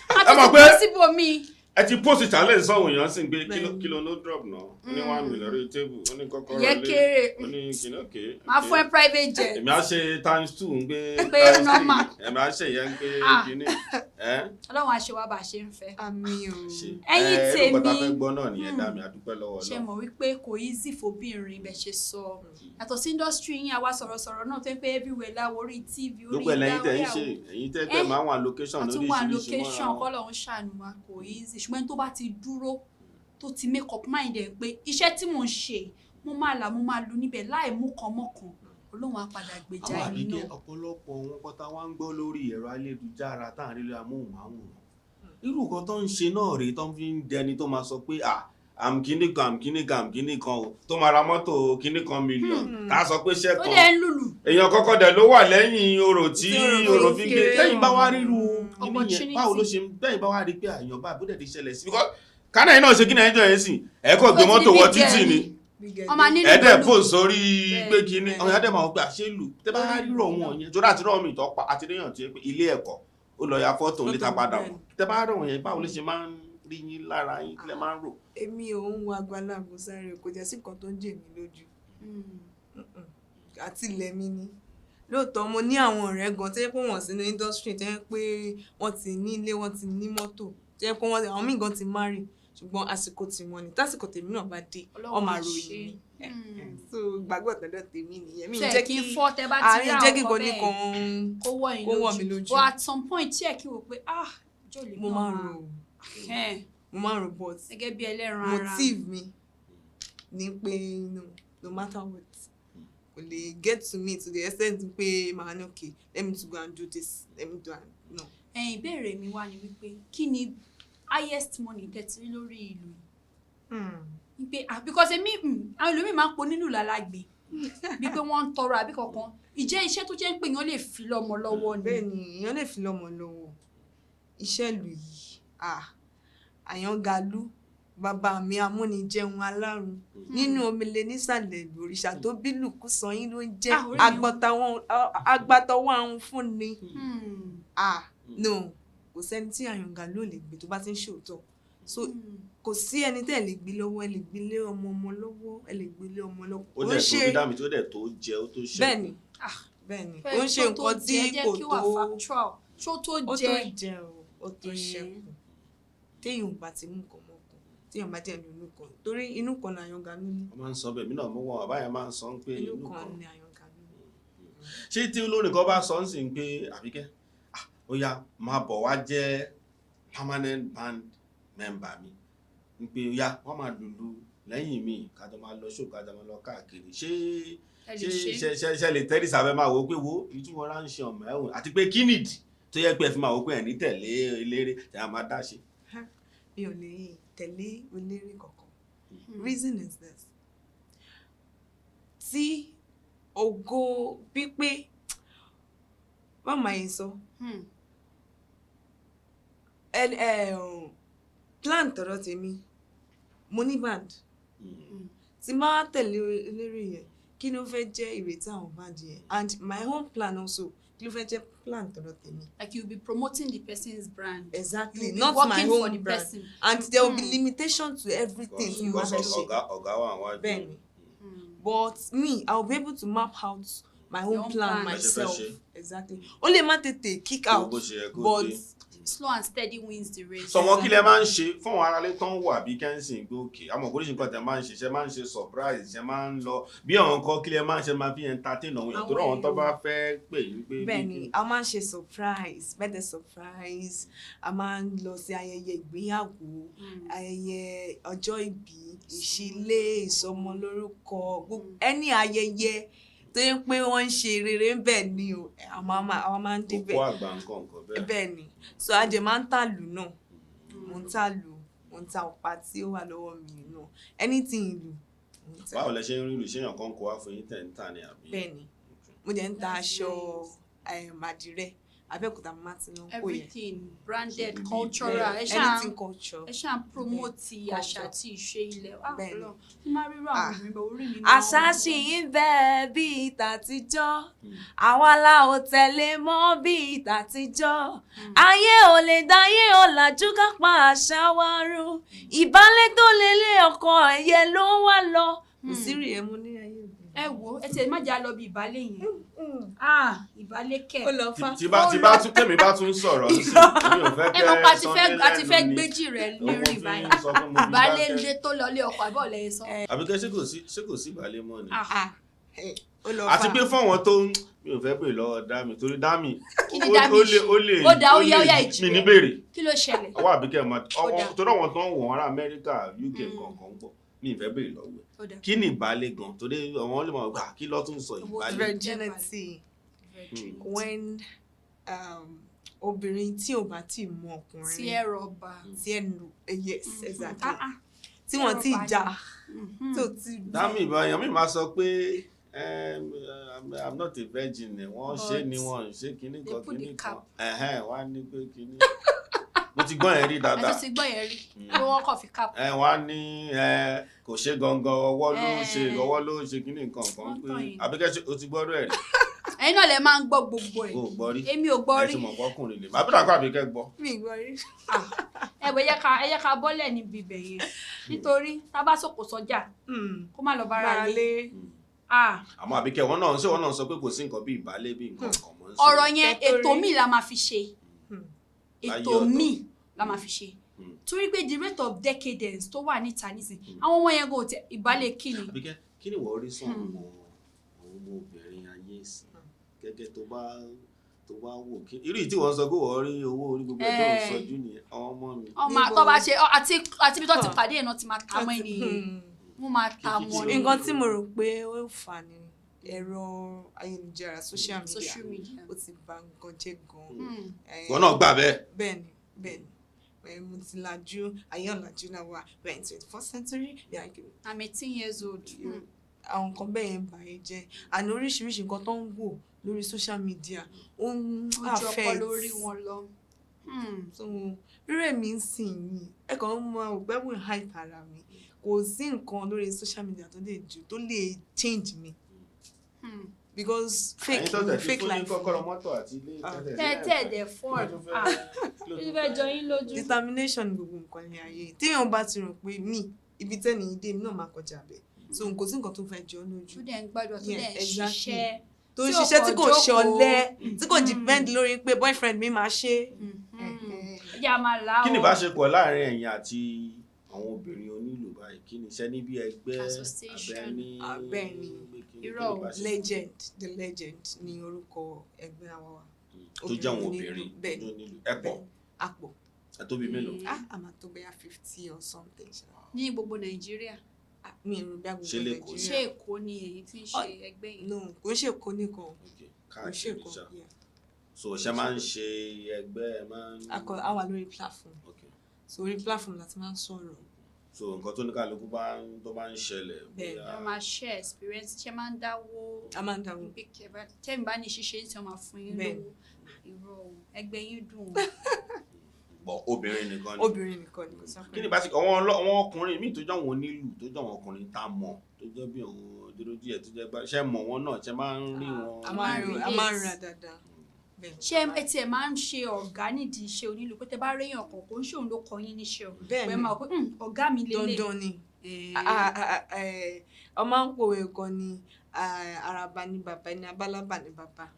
B: A
A: Ẹ
B: ti
A: mọ̀
B: ti
A: pé-
B: kó síbòmí.
A: Ẹ ti post challenge sọ̀hún, èèyàn sì ń gbé
C: Bẹ́ẹ̀ni.
A: kí ló no drop náà. Ó ní 1 million lórí table, ó ní kọ́kọ́rọ́
B: Ìyẹn
A: ilé,
B: kéré.
A: ó ní kíní, òkè.
B: Máa fún ẹ private jet.
A: Èmi á ṣe times two ń gbé
B: Pé
A: times
B: normal.
A: three. Èmi á ṣe ìyẹn ń gbé
B: Ah.
A: kíní. Ẹ́
B: Ọlọ́run á ṣe wá bá a ṣe ń fẹ́.
C: Àmín o.
A: Ṣe.
B: Ẹ̀yin
A: Ẹ, irú nǹkan tá a
B: tèmi.
A: fẹ́ gbọ́ náà nìyẹn, dá mi àdúpẹ́ lọ́wọ́
B: Ṣe
A: náà.
B: mọ̀ wípé kò easy fobìnrin bẹ̀ ṣe sọ, yàtọ̀ sí industry yín, àwa sọ̀rọ̀sọ̀rọ̀ náà tó ń pé everywhere láwo, orí TV, orí
A: Gbogbo ẹ̀ lẹ́yìn tẹ̀ ń
B: orí
A: ṣe,
B: àwo.
A: ẹ̀yin tẹ́ tẹ́
B: Eh,
A: máa ń wà location
B: a tún wà
A: lóríṣiríṣi
B: location
A: mọ́ra wọn.
B: Kọ́lọ́run ṣàánú wa, kò easy, ṣùgbọ́n ẹni tó bá ti dúró, tó ti make up mind ẹ̀ pé iṣẹ́ tí mò ń ṣe, mo máa là, mo máa lu níbẹ̀ láì mú kan mọ́kan, Ọlọ́run á padà gbèjà
A: Àwọn
B: ẹni
A: Àbíkẹ́,
B: náà.
A: ọ̀pọ̀lọpọ̀ wọn kọ́ta wá ń gbọ́ lórí ẹ̀rọ ayélujára tá à ń rí lórí amóhùnmáwòrán, irú nǹkan tó ń ṣe náà rèé tó ń fi ń dẹni tó máa sọ pé à àm kíní kan, àm kíní kan, àm kíní kan o, tó máa ra mọ́tò kíní kan mílíọ̀nù, tá a sọ pé iṣẹ́
B: Ó
A: kan
B: dẹ̀ ń lùlù.
A: Èèyàn kọ́kọ́ dẹ̀ ló wà lẹ́yìn orò tí
C: Tí
A: orò fi gbé
C: fi gbé.
A: Lẹ́yìn bá wá ríru kíní yẹn,
B: Opportunity.
A: báwo ló ṣe ń bẹ́yìn bá wá rí pé àyàn bá bó dẹ̀ ti ṣẹlẹ̀ sí, because kánà yìí náà ṣe kí náà ẹjọ́ yẹn sìn ẹ̀kọ́ gbé
B: Ó ti
A: mọ́tò
B: di
A: wọ
B: big
A: títì
B: girl
A: ni.
B: Ọmọ nílùú
A: Ẹ̀ẹ́dẹ̀
B: lùlù.
A: fò sórí pé kíní
C: Bẹ́ẹ̀.
A: àwọn èèyàn dẹ̀ máa wọ pé àṣẹ lù tẹ́ bá rírọ̀ wọn yẹn jọ́dá àti rọ̀ mi ìtọ́ pa àti ríyàn tí ilé ẹ̀kọ́ ó lọ ya fọ́tò níta
C: Fọ́tò,
A: padà
C: bẹ́ẹ̀.
A: wọ̀. Tẹ́ bá rọ̀ wọn yẹn, báwo ló ṣe máa ń rí yín lára yín? Kí lẹ máa ń rò?
C: Èmi ò ń wo àgbàlagbò sáré, kò jẹ́ sí nǹkan tó ń jè mí lójú. Àti ilẹ̀ mi ni. Lóòótọ́, mo ní àwọn ọ̀rẹ́ gan tó jẹ́ pé wọ́n sínú industry, tó jẹ́ pé wọ́n ti ní ilé, wọ́n ti ní mọ́tò, tó jẹ́ pé wọ́n, àwọn míì gan ti marry, ṣùgbọ́n àsìkò tiwọn ni. Tásìkò tèmi náà bá dé,
B: Ọlọ́run
C: wọ́n máa
B: á
C: ròyìn
B: ṣe.
C: mi. So gbàgbọ́ tọ̀dọ̀ tèmi nìyẹn, mi ì
B: Ṣe
C: jẹ́
B: kí
C: kí
B: n fọ́ tẹ bá ti rí
C: àárín
B: àwọn
C: jẹ́ kí
B: nǹkan
C: nǹkan ní
B: bẹ́ẹ̀
C: kan
B: kó wọ̀ yín
C: kó wọ̀ mí lójú.
B: But at some point, tí ẹ kí wò pé ah, jọ̀lẹ̀
C: Mo máa ń rò, mo máa ń rò, but
B: gẹ́gẹ́ bí ẹlẹ́ran ara.
C: Motive mi ni pé no, no matter what, kò lè get to me to the extent pé màá ní, "Okay, let me to go and do this, let me do and no."
B: Ẹ̀yin, ìbéèrè mi wá ni wípé kí ni highest money tẹ́tí rí lórí ìlú yìí? Wípé ah, because èmi, àwọn ẹlòmíì máa ń po nínú làlágbé bí pé wọ́n ń tọrọ àbí kankan ìjẹ́ iṣẹ́ tó jẹ́ pé èèyàn lè fi lọ́mọ lọ́wọ́ ni.
C: Bẹ́ẹ̀ ni, èèyàn lè fi lọ́mọ lọ́wọ́. Iṣẹ́ ìlú yìí, ah, Àyàngalú bàbá mi, amúnijẹun alárùn nínú omele nísàlẹ̀ ìlú, òrìṣà tó bí lùkú sọyìn ló ń jẹ́.
B: Ah, orí mi wú.
C: Agbátọwọ́ àwọn fún ni. Ah no, kò sẹ́ni tí Àyàngalú ò lè gbé tó bá ti ń ṣòótọ́, so kò sí ẹni tẹ́ ẹ lè gbé lọ́wọ́. Ẹ lè gbé lé ọmọ ọmọ lọ́wọ́, ẹ lè gbé lé ọmọ lọ́wọ́.
A: Ó
C: Kò ń
A: dẹ̀ tó
C: ṣe
A: bí dámi tó dẹ̀ tó jẹ, ó tó ṣe.
C: Bẹ́ẹ̀ ni.
B: Ah.
C: Bẹ́ẹ̀ ni.
B: Fẹ́
C: Kò ń ṣe
B: tó tó
C: nǹkan tí
B: jẹ́, jẹ́
C: kò
B: kí wà
C: tó
B: factual ṣó tó
C: ó tó
B: jẹ.
C: jẹ o, ó tó ṣẹ́kù téèyàn ò bá ti mú nǹkan mọ́kàn, téèyàn bá jẹ́ ní inú kan, torí inú kan ní Àyàngalú ní.
A: Wọ́n máa ń sọ bẹ́ẹ̀, mí náà mú wọn, bàbá yẹn máa ń sọ pé
C: inú
A: inú
C: kan
A: kan
C: ní Àyàngalú ní.
A: Ṣé tí olórin kan bá sọ ń sìn pé Àbíkẹ́, ah, ó yá, máa bọ̀ wá jẹ́ permanent band member mi, ń pé ó yá, wọ́n máa lùlù lẹ́yìn mi, kájọ máa lọ ṣó, kájọ máa lọ káàkiri, ṣé
B: Ẹ lè
A: ṣé
B: ṣe.
A: Ṣe lè tẹ́lẹ̀ sábẹ́ máa wò ó pé wo ìtumọ̀ ránṣẹ́ ọmọ ẹ̀wọ̀n, àti pé kí nìdí tó yẹ pé ẹ fi máa wò ó pé ẹ̀ ní tẹ̀lé eléré tí a máa dá ṣe?
C: Mi ò lè tẹ̀lé eléré kankan. Reason is this: tí ògo pípé, báwo máa yẹn sọ, ẹ ẹ plan tọ̀dọ̀ tèmi, mo ní band. Tí máa tẹ̀lé eléré yẹn, kí ló fẹ́ jẹ́ ìrètí àwọn band yẹn? And my own plan also, kí ló fẹ́ jẹ́ plan tọ̀dọ̀ tèmi?
B: Like you be promoting the person's brand.
C: Exactly.
B: You be
C: Not my
B: working for
C: own
B: the
C: brand.
B: person.
C: And there will be limitation to everything tí mo bá
A: Because
C: fẹ́ ṣe.
A: ọ̀gá wà wájú.
C: Bẹ́ẹ̀ni, but me, I will be able to map out my own
B: Your own
C: plan
B: plan.
A: Bó ṣe fẹ́
C: myself.
A: ṣe.
C: Exactly. Ó lè má tètè kick out,
A: Bó ṣe yẹ kó
C: but
A: dé.
B: Slow and steady wins the race.
A: Sọ wọn, kí lẹ máa ń ṣe fún àwọn aráalé tó ń wà bí kẹ́ńsìn pé òkè àmọ́ oríṣi nǹkan tẹ máa ń ṣe, ṣe máa ń ṣe surprise, ṣe máa ń lọ bí àwọn nǹkan, kí lẹ máa ń ṣe, máa fi entertain àwọn èèyàn tó rọ̀ wọn tó bá fẹ́ pè yín pé bí
C: Bẹ́ẹ̀ ni, a máa ń ṣe surprise, birthday surprise, a máa ń lọ sí ayẹyẹ ìgbéyàwó, ayẹyẹ ọjọ́ ìbí, ìṣílé, ìsọmọlórúkọ, gbogbo any ayẹyẹ Tó yẹ pé wọ́n ń ṣe rere ń bẹ̀ ni o, àwọn máa ń débẹ̀.
A: Òkú àgbà, nǹkan nǹkan bẹ́ẹ̀.
C: Bẹ́ẹ̀ ni. So a jẹ máa ń tàlù náà. Mo ń tàlù, mo ń ta ọ̀pá tí ó wà lọ́wọ́ mi náà, anything ìlú mo ń tà.
A: Báwo lẹ ṣe ń rí ìlú? Ṣé èèyàn kan kó wá fún yín tẹ̀ ń tà ní àbí?
C: Bẹ́ẹ̀ ni, mo dẹ̀ ń ta
B: That's
C: aṣọ
B: nice.
C: Àdìrẹ Abẹ́òkúta, mo máa ti ń kó yẹn.
B: Everything branded,
A: Ṣe
B: cultural. Ẹ ṣáà
C: Anything culture.
B: Ẹ ṣáà ń promote àṣà
C: Culture.
B: àti ìṣe ilẹ̀ wa.
C: Bẹ́ẹ̀ni.
B: Ọlọ́run tí máa rírọ àwọn obìnrin bẹ, orí mi máa ń
C: Àṣà
B: wú.
C: ṣì ń bẹ bíi tàtijọ́, àwa la ò tẹ̀lé mọ́ bíi tàtijọ́. Ayé ò lè dáyé ọ̀làjú ká pa àṣà wa run. Ìbálẹ̀ tó lélé ọkọ ẹ̀yẹ ló ń wá lọ. Kò sí rí ẹ mú ní ayé òde.
B: Ẹ wo, ẹ tiẹ̀ má jà lọ bí ìbálẹ̀ yẹn. Ah, ìbálẹ̀ kẹ̀.
C: Ó lọ fá.
A: Tí bá tún tèmi bá tún sọ̀rọ̀ sí, èmi ò fẹ́
B: Ẹ
A: kẹ́
B: mọ̀ pa àti
A: sọ
B: fẹ́
A: mí
B: àti fẹ́
A: lẹ́nu ni.
B: gbéjì rẹ̀
A: Òun mo
B: lérí
A: fi
B: báyìí.
A: ń sọ pé mo fi
B: Ìbálẹ̀
A: dákẹ́.
B: lé tó lọlé ọkọ àbọ̀ lẹ́yìn sọ.
A: Àbíkẹ́, ṣé kò sí ìbálẹ̀ mọ́ ni?
B: Ah.
C: Ah, ó lọ
A: Àti
C: fá.
A: pé fún àwọn tó ń, mi ò fẹ́ béèrè lọ́wọ́ Dámi torí Dámi
B: Kí ni Dámi
A: ó lè
B: ṣe?
A: Ó lè
B: Ó dá, ó yá, ó
A: lè
B: yá, ìjì
A: mi ní
B: rẹ̀.
A: béèrè.
B: Kí ló ṣẹlẹ̀?
A: Ọwọ́ Àbíkẹ́ mọ.
B: Ó dá.
A: Torí àwọn tó ń wọ̀n ará Amẹ́ríkà, UK kọ̀ọ̀kan ń gbọ́, mi ì fẹ́ béèrè lọ́wọ́ ẹ̀.
B: Ó dá.
A: Kí ni ìbálẹ̀ gan? Torí àwọn lè máa gbà kí ló tún sọ ìbálẹ̀.
C: Virginity. When obìnrin tí ò bá tí mọ ọkùnrin
B: Tí ẹ rọba.
C: Tí ẹ nù, yes, exactly,
B: Ah, ah.
C: tí wọ́n ti
B: rọba.
C: jà tó ti.
A: Dámi, ìbáyọ̀ mi máa sọ pé I'm not a virgin, wọ́n ṣe ni wọ́n ṣe kinní
B: They
A: kan
B: put the
A: kinní kan
B: cap.
A: Ẹ̀hẹ́n, wọ́n á ní pé kinní, mo ti gbọ́ yẹn rí
B: Ẹ
A: dáadáa.
B: tún ti gbọ́ yẹn rí pé wọ́n kàn fi cap.
A: Ẹ wọ́n á ní ẹ kò ṣe gangan, ọwọ́ ló ń ṣe ọwọ́ ló ń ṣe kinní nǹkan kan
B: Wọ́n
A: pé
B: tàn yín.
A: Àbíkẹ́, ṣe o ti gbọ́rọ̀ ẹ̀ rí?
B: Ẹ̀yin náà lẹ máa ń gbọ́ gbogbo ẹ̀.
A: O ò gbọ́ rí?
B: Èmi ò gbọ́
A: Ẹ
B: rí.
A: ti mọ̀ pọ́kùnrin lè àbúrò àkọ́ Àbíkẹ́ gbọ́.
C: Mi gbọ́ rí.
B: Ẹ wọ, ẹ yẹ ká bọ́lẹ̀ níbi ibẹ̀ yẹn, nítorí tá a bá sòkò sọ́jà, kó má lọ bára
C: Bára
B: lé.
C: lé.
B: Ah,
A: Àmọ́ Àbíkẹ́, wọn náà ṣé wọn náà sọ pé kò sí nǹkan bí ìbálẹ̀ bí nǹkan kan mọ́ ń sọ?
B: Ọ̀rọ̀ yẹn,
C: Kẹ́ tó
B: ètò
C: rí.
B: míì la máa fi ṣe.
A: Láyé
B: Ètò
A: ọ̀tọ̀.
B: míì la máa fi ṣe, torí pé the rate of decadence tó wà níta nísìn, àwọn ọmọ yẹn kò tẹ ìbálẹ̀ kí ni.
A: Àbíkẹ́, kí ni wọ́n rí sàn àwọn ọmọ obìnrin ayé ìsìn gẹ́gẹ́ tó bá wò kí irú yìí tí wọ́n sọ pé wọ́n rí owó orí gbogbo ẹ̀ tó ń sọjú nìyẹn, àwọn ọmọ mi?
B: Ọmọ
C: Níbo?
B: tó bá ṣe àti ibi tó ti pàdé yẹn náà ti máa ta mọ́ ẹni yẹn. Wọ́n máa ta mọ́ ni.
C: Nǹkan tí mo rò pé ó fà ní ẹ̀rọ ayélujára, social media.
B: Social media.
C: Ó ti bà nǹkan jẹ́ gan.
A: Wọn náà gbà bẹ́ẹ̀.
C: Bẹ́ẹ̀ni, bẹ́ẹ̀ni. Mo ti lajú, ayé ọ̀làjú náà wà. We are in 21st century. We are
B: I'm 18 years old.
C: Àwọn nǹkan bẹ́ẹ̀ yẹn bà yẹn jẹ́, àní oríṣiríṣi nǹkan tó ń wò lórí social media, ó ń
B: Ó ju
C: affect
B: ọpọlọ orí wọn lọ.
C: So rírẹ̀ mi ń sìn yìí, ẹ kàn ń mọ ògbẹ́wò hype ara mi, kò sí nǹkan lórí social media tó lè jù tó lè change mi because fake
A: Ẹ̀yin tó tẹ̀ ti
C: fake
A: fún ní
C: life.
A: kọ́kọ́rọ́ mọ́tò àti ilé
C: Ah.
A: tẹ́tẹ̀
B: Tẹ́ tẹ́ dẹ̀ fọ́ọ̀lù.
A: Kí ló tún
B: Ah,
A: fẹ́? Kí ló
B: kí
A: tún
B: ló fẹ́
A: fẹ́?
B: jọ yín lójú?
C: Determination ni gbogbo nǹkan ní ayé. Téèyàn bá ti rò pé mi ibi tẹ́ni yìí dé, mi náà máa kọjá bẹ̀, so kò sí nǹkan tó fẹ́ jọ ọ́ lójú.
B: Tó dẹ̀ ń gbàdúrà, tó dẹ̀ ń
C: Exactly.
B: ṣiṣẹ́.
C: Tó ń
B: Tí ò
C: ṣiṣẹ́, tí
B: kàn
C: kò
B: jókòó.
C: ṣọ̀lẹ, tí kò depend lórí pé boyfriend mi máa ṣe.
B: Ẹ jẹ́ a máa là á
A: Kí ni
B: o.
A: ìbáṣepọ̀ láàrin ẹ̀yin àti àwọn obìnrin onílù báyìí? Kí ni iṣẹ́ níbi ẹgbẹ́
B: Association.
A: abẹ́ní?
C: Bẹ́ẹ̀ ni.
B: Irọ́ o.
C: Legend, the legend ni orúkọ ẹgbẹ́ àwa wa.
A: Tó jẹ́ àwọn obìnrin
C: Bẹ́ẹ̀ ni.
A: tó nílù ẹ pọ̀?
C: Àpọ̀.
A: Ẹ tó bí mélòó?
C: Ah, a máa tó bẹ́yà 50 or something ṣá.
B: Ní gbogbo Nàìjíríà?
C: Ah, mi ò rò bí agbègbè
A: Ṣé l'Ékòó?
B: Ṣé
C: Nàìjíríà.
B: Èkó ni èyí tí ń ṣe ẹgbẹ́ yìí?
C: No, kò ń ṣe Èkó nìkan.
A: Okay,
C: Kò ń ṣe
A: káàkiri
C: Èkó.
A: ṣá.
C: Yeah.
A: So ṣe máa ń ṣe ẹgbẹ́ ẹ máa ń
C: A wà lórí platform. So orí platform láti máa ń sọ̀rọ̀.
A: So nǹkan tó ní kálukú bá ń tó bá ń ṣẹlẹ̀
C: Bẹ́ẹ̀.
A: bóyá
B: Ẹ máa share experience, ṣe máa ń dáwó?
C: A máa ń dáwó.
B: Pé tẹ́mi bá ní ṣíṣe tí wọ́n máa fún yín
C: Bẹ́ẹ̀.
B: lówó. Irọ́ o, ẹgbẹ́ yín dùn o.
A: Bọ̀ obìnrin nìkan ni?
C: Obìnrin nìkan ni, kò sọ́kùnrin.
A: Kí ni ìbáṣepọ̀ àwọn ọkùnrin míì tó jẹ́ àwọn onílù, tó jẹ́ àwọn ọkùnrin tá a mọ̀, tó jẹ́ bí àwọn dúró díẹ̀, tó jẹ́ gbá, ṣe mọ̀ wọn náà? Ṣe máa ń rí wọn?
C: A máa ń ríra dáadáa. Bẹ́ẹ̀.
B: Ṣé ẹ tiẹ̀ máa ń ṣe ọ̀gá nídìí iṣẹ́ onílù, pé tẹ bá réyàn kan, kò ń ṣòun ló kọ yín níṣẹ́ o,
C: Bẹ́ẹ̀
B: pé
C: ni.
B: máa wò pé, ọ̀gá mi lélẹ̀"?
C: Dandan ni. Ọmọ ń pòwe kan ni, àràbà ni bàbá ẹni, abálábà ni bàbá.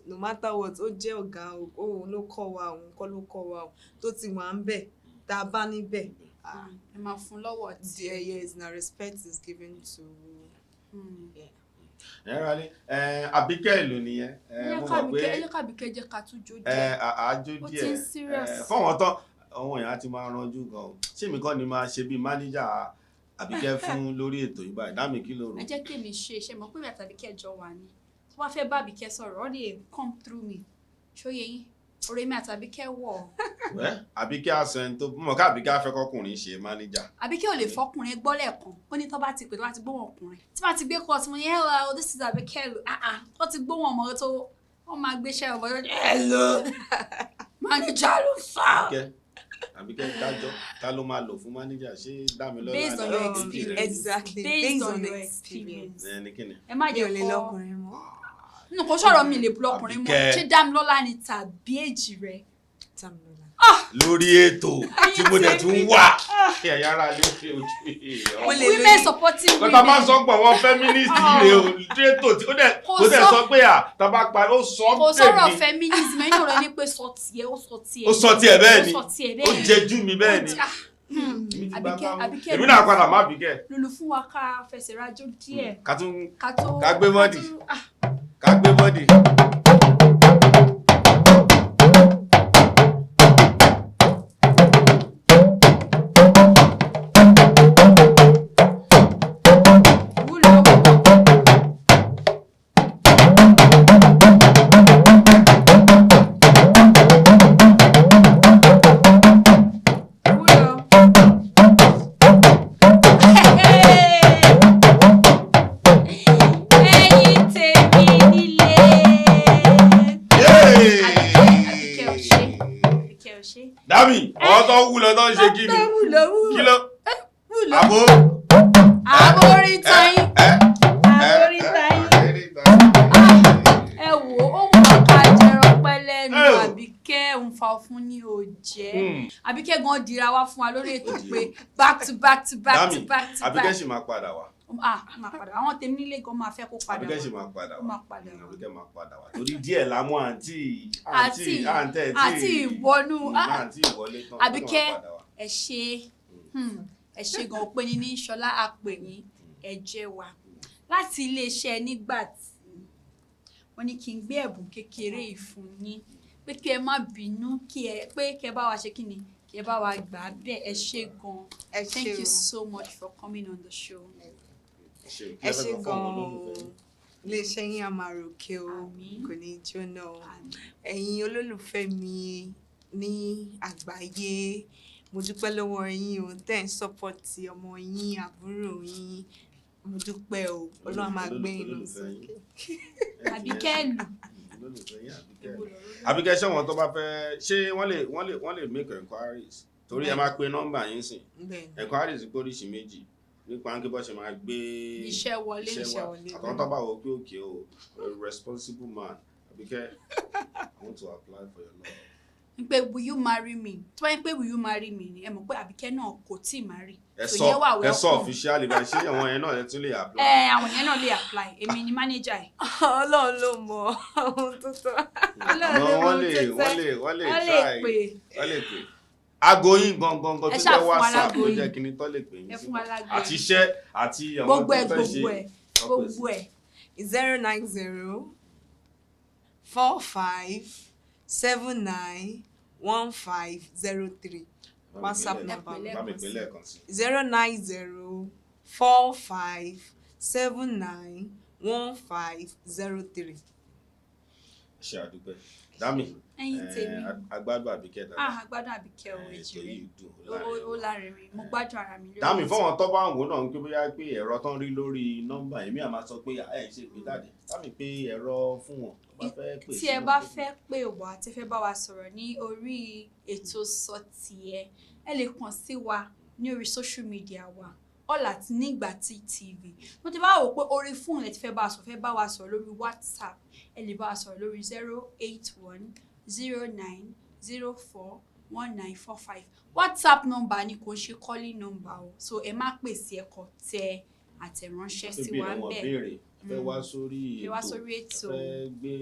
C: No matter what, ó jẹ́ ọ̀gá o, òun ló kọ́ wa, òun kọ́ ló kọ́ wa o, tó ti wà ń bẹ̀ tá a bá níbẹ̀.
B: Ẹ máa fún lọ́wọ́ tí.
C: Yes, na respect is given to. Yeah.
A: Ẹ rà ní Àbíkẹ́ ìlú nìyẹn.
B: Ẹ
A: Mo mọ̀ pé
B: jẹ́ kábíkẹ́ jẹ́ ká tún jó díẹ̀.
A: Àájó
B: Ó ti
A: díẹ̀.
B: ń serious.
A: Fọ́wọ́n tán, àwọn èèyàn á ti máa ranjú gan o. Ṣé èmi kọ́ ni máa ṣe bíi mánéjà? Àbíkẹ́ fún lórí ètò yìí báyìí. Dámi, kí ló rò?
B: Ẹ jẹ́ kí èmi ṣe iṣẹ́ mọ̀ pé mi àti Àbíkẹ́ jọ wà ní. Tó bá fẹ́ bá Àbíkẹ́ sọ̀rọ̀, ó lè come through me. Ṣó yé yín? Orí mi àti Àbíkẹ́ wọ̀.
A: Wẹ́ Àbíkẹ́ àṣẹ tó mọ̀ ká Àbíkẹ́ á fẹ́ kọkùnrin ṣe mánéjà.
B: Àbíkẹ́ ò lè fọkùnrin gbọ́ lẹ́ẹ̀kan. Ó ní tó bá ti pè, tó bá ti gbóhùn ọkùnrin. Tí bá ti gbé kọ́ tí mo ní, "Hello, this is Àbíkẹ́." Ah ah, tó ti gbóhùn ọmọ tó wọ́n máa gbéṣẹ́ ọmọ tó, "Hello, manager ló sọ."
A: Àbíkẹ́ dájọ́, ta ló máa lò fún mánéjà? Ṣé Dámilọ́lá
B: Based on
A: ni
B: your
A: àbí
B: experience.
A: rẹ̀?
C: Exactly.
B: Based on your experience.
A: Ẹ ní kíni?
B: Ẹ má
C: Mi
B: jẹ́
C: ò lè
B: kọ́.
C: lọ́kùnrin mọ́.
B: Nínú kò sọ̀rọ̀ mi lè lọkùnrin mọ́.
A: Àbíkẹ́.
B: Ṣé Dámilọ́lá ni tàbí èjì rẹ̀?
C: Dámilọ́lá.
A: Lórí ètò tí mo dẹ̀ tún wà kí ẹ̀yà ara lè fi ojú èèyàn.
C: Mo lè
B: Women
C: lóyún.
B: supporting women.
A: Kọ́tà máa ń sọ pé àwọn feminist rè o ètò tí ó dẹ̀
B: Kò
A: ó dẹ̀ sọ pé à tàbá pa ó sọ
B: Kò sọ̀rọ̀
A: tèmi.
B: feminism, ẹ̀yin ọ̀rọ̀ ní pé sọ tiẹ̀, ó sọ tiẹ̀.
A: Ó sọ tiẹ̀ bẹ́ẹ̀ ni.
B: Ó sọ tiẹ̀
A: Ó
B: bẹ́ẹ̀ ni.
A: jẹjú mi bẹ́ẹ̀ ni.
B: Ah,
A: Èmi ti gbà
B: Àbíkẹ́
A: kámú.
B: Àbíkẹ́
A: Èmi náà padà má Àbíkẹ́.
B: Lulu fún wa ká fẹsẹ̀ rajó díẹ̀.
A: Ká tún
B: Ká tó
A: ká gbé body.
B: Ah,
A: Ká gbé body.
B: Wúlò púpọ̀. Wúlò. Ẹ̀yin tèmi nílé. Àbíkẹ́ ò ṣe. Àbíkẹ́ ò ṣe.
A: Dámì, ọ̀rọ̀ tó wú lọ tó ń ṣe kí ni?
B: Wúlò wúlò.
A: Kí ló?
B: Wúlò.
A: Àbó.
B: Àbórí tayín.
A: Ẹ
B: Àbórí tayín.
A: Àbórí tayín.
B: Ẹ wò ó, wù wá ká jẹran pẹ́ lẹ́nu.
A: Ẹ o.
B: Àbíkẹ́ ń fa fún ní òjẹ́. Àbíkẹ́ gan dira wá fún wa lórí ètò pé back to back to back to
A: Dámì,
B: back to
A: Àbíkẹ́
B: back.
A: sì máa padà wá.
B: Ah, máa padà. Àwọn tèmi nílé gan máa fẹ́ kó padà
A: Àbíkẹ́ sì
B: wá.
A: máa padà
B: Ó
A: wá.
B: máa padà wá.
A: Àbíkẹ́ máa padà wá. Torí díẹ̀ la mú àǹtí àǹtí àǹtẹ̀ tí
B: Àti ìwọnú.
A: Àǹtí ìwọlé tán.
B: Àbíkẹ́,
A: Ó máa padà wá.
B: ẹ ṣe ẹ ṣe gan òpin ní ní Ṣọlá àpè yín, ẹ jẹ́ wa láti iléeṣẹ́ nígbà tí wọ́n ní kí n gbé ẹ̀bùn kékeré yìí fún yín pé kí ẹ má bínú, kí ẹ pé kí ẹ bá wa ṣe kí ni, kí ẹ bá wa gbà á bẹ́ẹ̀. Ẹ ṣe gan.
C: Ẹ ṣé
B: Thank you
C: o.
B: so much for coming on the show.
A: Ṣé o, kí
C: Ẹ
A: lẹ fẹ́
C: ṣé
A: sọ fún àwọn
C: gan-an.
A: olólùfẹ́ yín?
C: Iléeṣẹ́ yín á máa ròkè o.
B: Àmín.
C: Kò ní í jóná o.
B: Àmín.
C: Ẹ̀yin olólùfẹ́ mi ní àgbáyé, mo dúpẹ́ lọ́wọ́ yín o tẹ́ ń support ọmọ yín, àbúrò yín. Mo dúpẹ́ o. Ọlọ́run á máa gbé yín lọ
A: Olólùfẹ́ yín.
C: sókè.
B: Àbíkẹ́ lù.
A: Olólùfẹ́ yín Àbíkẹ́. Àbíkẹ́, ṣé wọn tó bá fẹ́ ṣé wọ́n lè make enquiries, torí ẹ máa pe nọ́mbà yín sìn.
C: Bẹ́ẹ̀ ni.
A: Enquiries pé oríṣi méjì nípa kí bọ́ ṣe máa gbé
B: Iṣẹ́ wọlé.
A: iṣẹ́
C: Iṣẹ́
A: wa
C: wọlé.
A: Àtàwọn tó bá wọ pé òkè o, a responsible man, Àbíkẹ́, I want to apply for your love.
B: Ń pé "Will you marry me?" Tí wọ́n yẹn pé "Will you marry me?" ni ẹ mọ̀ pé Àbíkẹ́ náà kò tí ì marry.
A: Ẹ
B: So
A: sọ
B: ìyẹn wà
A: ẹ sọ
B: welcome.
A: officially báyìí, ṣé àwọn yẹn náà ẹ tún lè apply?
B: Ẹ àwọn yẹn náà lè apply. Èmi ni manager ẹ.
C: Ọlọ́run ló mọ ohun tó tọ́.
B: Ọlọ́run
A: Àmọ́
B: ló mọ
A: wọ́n
B: ohun
A: lè
B: tó
A: wọ́n
B: tọ́.
A: lè wọ́n lè
B: Wọ́n lè
A: try
B: pè.
A: Wọ́n lè pè aago yín gangan tó
B: Ẹ
A: jẹ́
B: ṣáà fún wa
A: WhatsApp
B: láago
A: tó
B: yín.
A: jẹ́ kíní tó lè pè yín
B: Ẹ
A: sí
B: fún wa láago
A: àti
B: yín.
A: iṣẹ́ àti àwọn
B: Gbogbo
A: tó
B: ẹ
A: fẹ́ ṣe
B: gbogbo ẹ gbogbo ẹ.
C: 09045791503, WhatsApp
B: Ẹ
C: number.
B: pè
A: Bá mi pè lẹ́ẹ̀kan sí.
C: 09045791503.
A: Ṣe àdúpẹ́ Dámì.
B: Ẹ̀yin tèmi.
A: Agbádùn Àbíkẹ́
B: Ah,
A: dáadáa.
B: agbádùn Àbíkẹ́ o.
A: Ètò
B: Èjì rẹ
A: yìí dùn
B: ó lárinrin. Mo gbádùn ara mi lórí
A: Dámì,
B: ètò.
A: fọwọn tó bá ń wò náà ń pé bóyá pé ẹ̀rọ tó ń rí lórí nọ́mbà, èmi àmà sọ pé ẹ ṣe pé jáde. Dámì, pé ẹ̀rọ fún wọn tó bá fẹ́ pè
B: Tí
A: sí
B: ẹ
A: wọn
B: bá
A: pé-
B: fẹ́ pè wá, tí ẹ fẹ́ bá wa sọ̀rọ̀ ní orí ètò Sọ Tiẹ̀, ẹ lè kàn sí wa ní orí social media wa, all at Nígbàtí TV. Mo ti bá wò pé orí fóònù ẹ ti fẹ́ bá wa sọ̀rọ̀, fẹ́ bá wa sọ̀rọ̀ lórí WhatsApp, ẹ lè bá wa sọ̀rọ̀ lórí 08109041945. WhatsApp number ni, kò ń ṣe calling number o, so ẹ má pè sí, ẹ kàn tẹ àtẹ̀ránṣẹ́ sí
A: Fẹ́
B: wa
A: béèrè
B: ń
A: wọn
B: bẹ̀.
A: béèrè, fẹ́ wá sórí
B: Fẹ́ wá
A: ètò,
B: sórí ètò.
A: fẹ́ gbé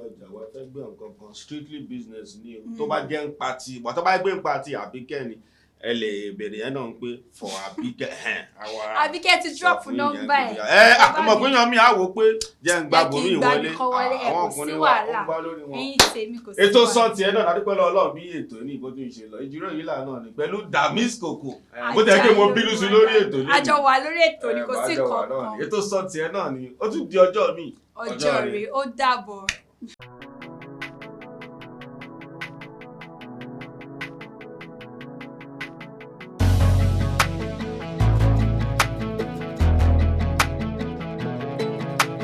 A: ọjà wá, fẹ́ gbé nǹkan kan, strictly business ni o. Tó bá jẹ́ ń pa ti ìgbà tó bá gbé ń pa ti Àbíkẹ́ ni Ẹ lè béèrè yẹn náà pé for Àbíkẹ́ àwa.
B: Àbíkẹ́ ti drop
A: sọ fún yín
B: nọ́mbà
A: yẹn
B: ẹ̀.
A: pé ẹ àmọ̀ pé yan mi á wò pé jẹ́ ń gba
B: Jẹ́ kí
A: bòmí
B: n gba
A: wọlé.
B: ibìkan wọlé, ẹ
A: Àwọn
B: kò sí
A: ọkùnrin wa ó
B: wàhálà.
A: ń bá lórí wọn.
B: Ẹ̀yin tèmi, kò sí
A: Ètò
B: wàhálà.
A: Sọ Tiẹ̀ náà ládùúgbò lọ́wọ́ bí ètò ní ìbò tó ń ṣe lọ. Ìjíròrò yìí là náà ni pẹ̀lú Damis Koko. Bó tẹ́ kí mo bínú sí lórí ètò lónìí.
B: Àjọ wà lórí ètò ni, kò sí
A: Àjọ wà náà
B: kankan.
A: ni. Ètò Sọ Tiẹ̀ náà ni, ó tún di ọjọ́ míì.
B: Ọjọ́ rẹ̀, ó dàbọ̀.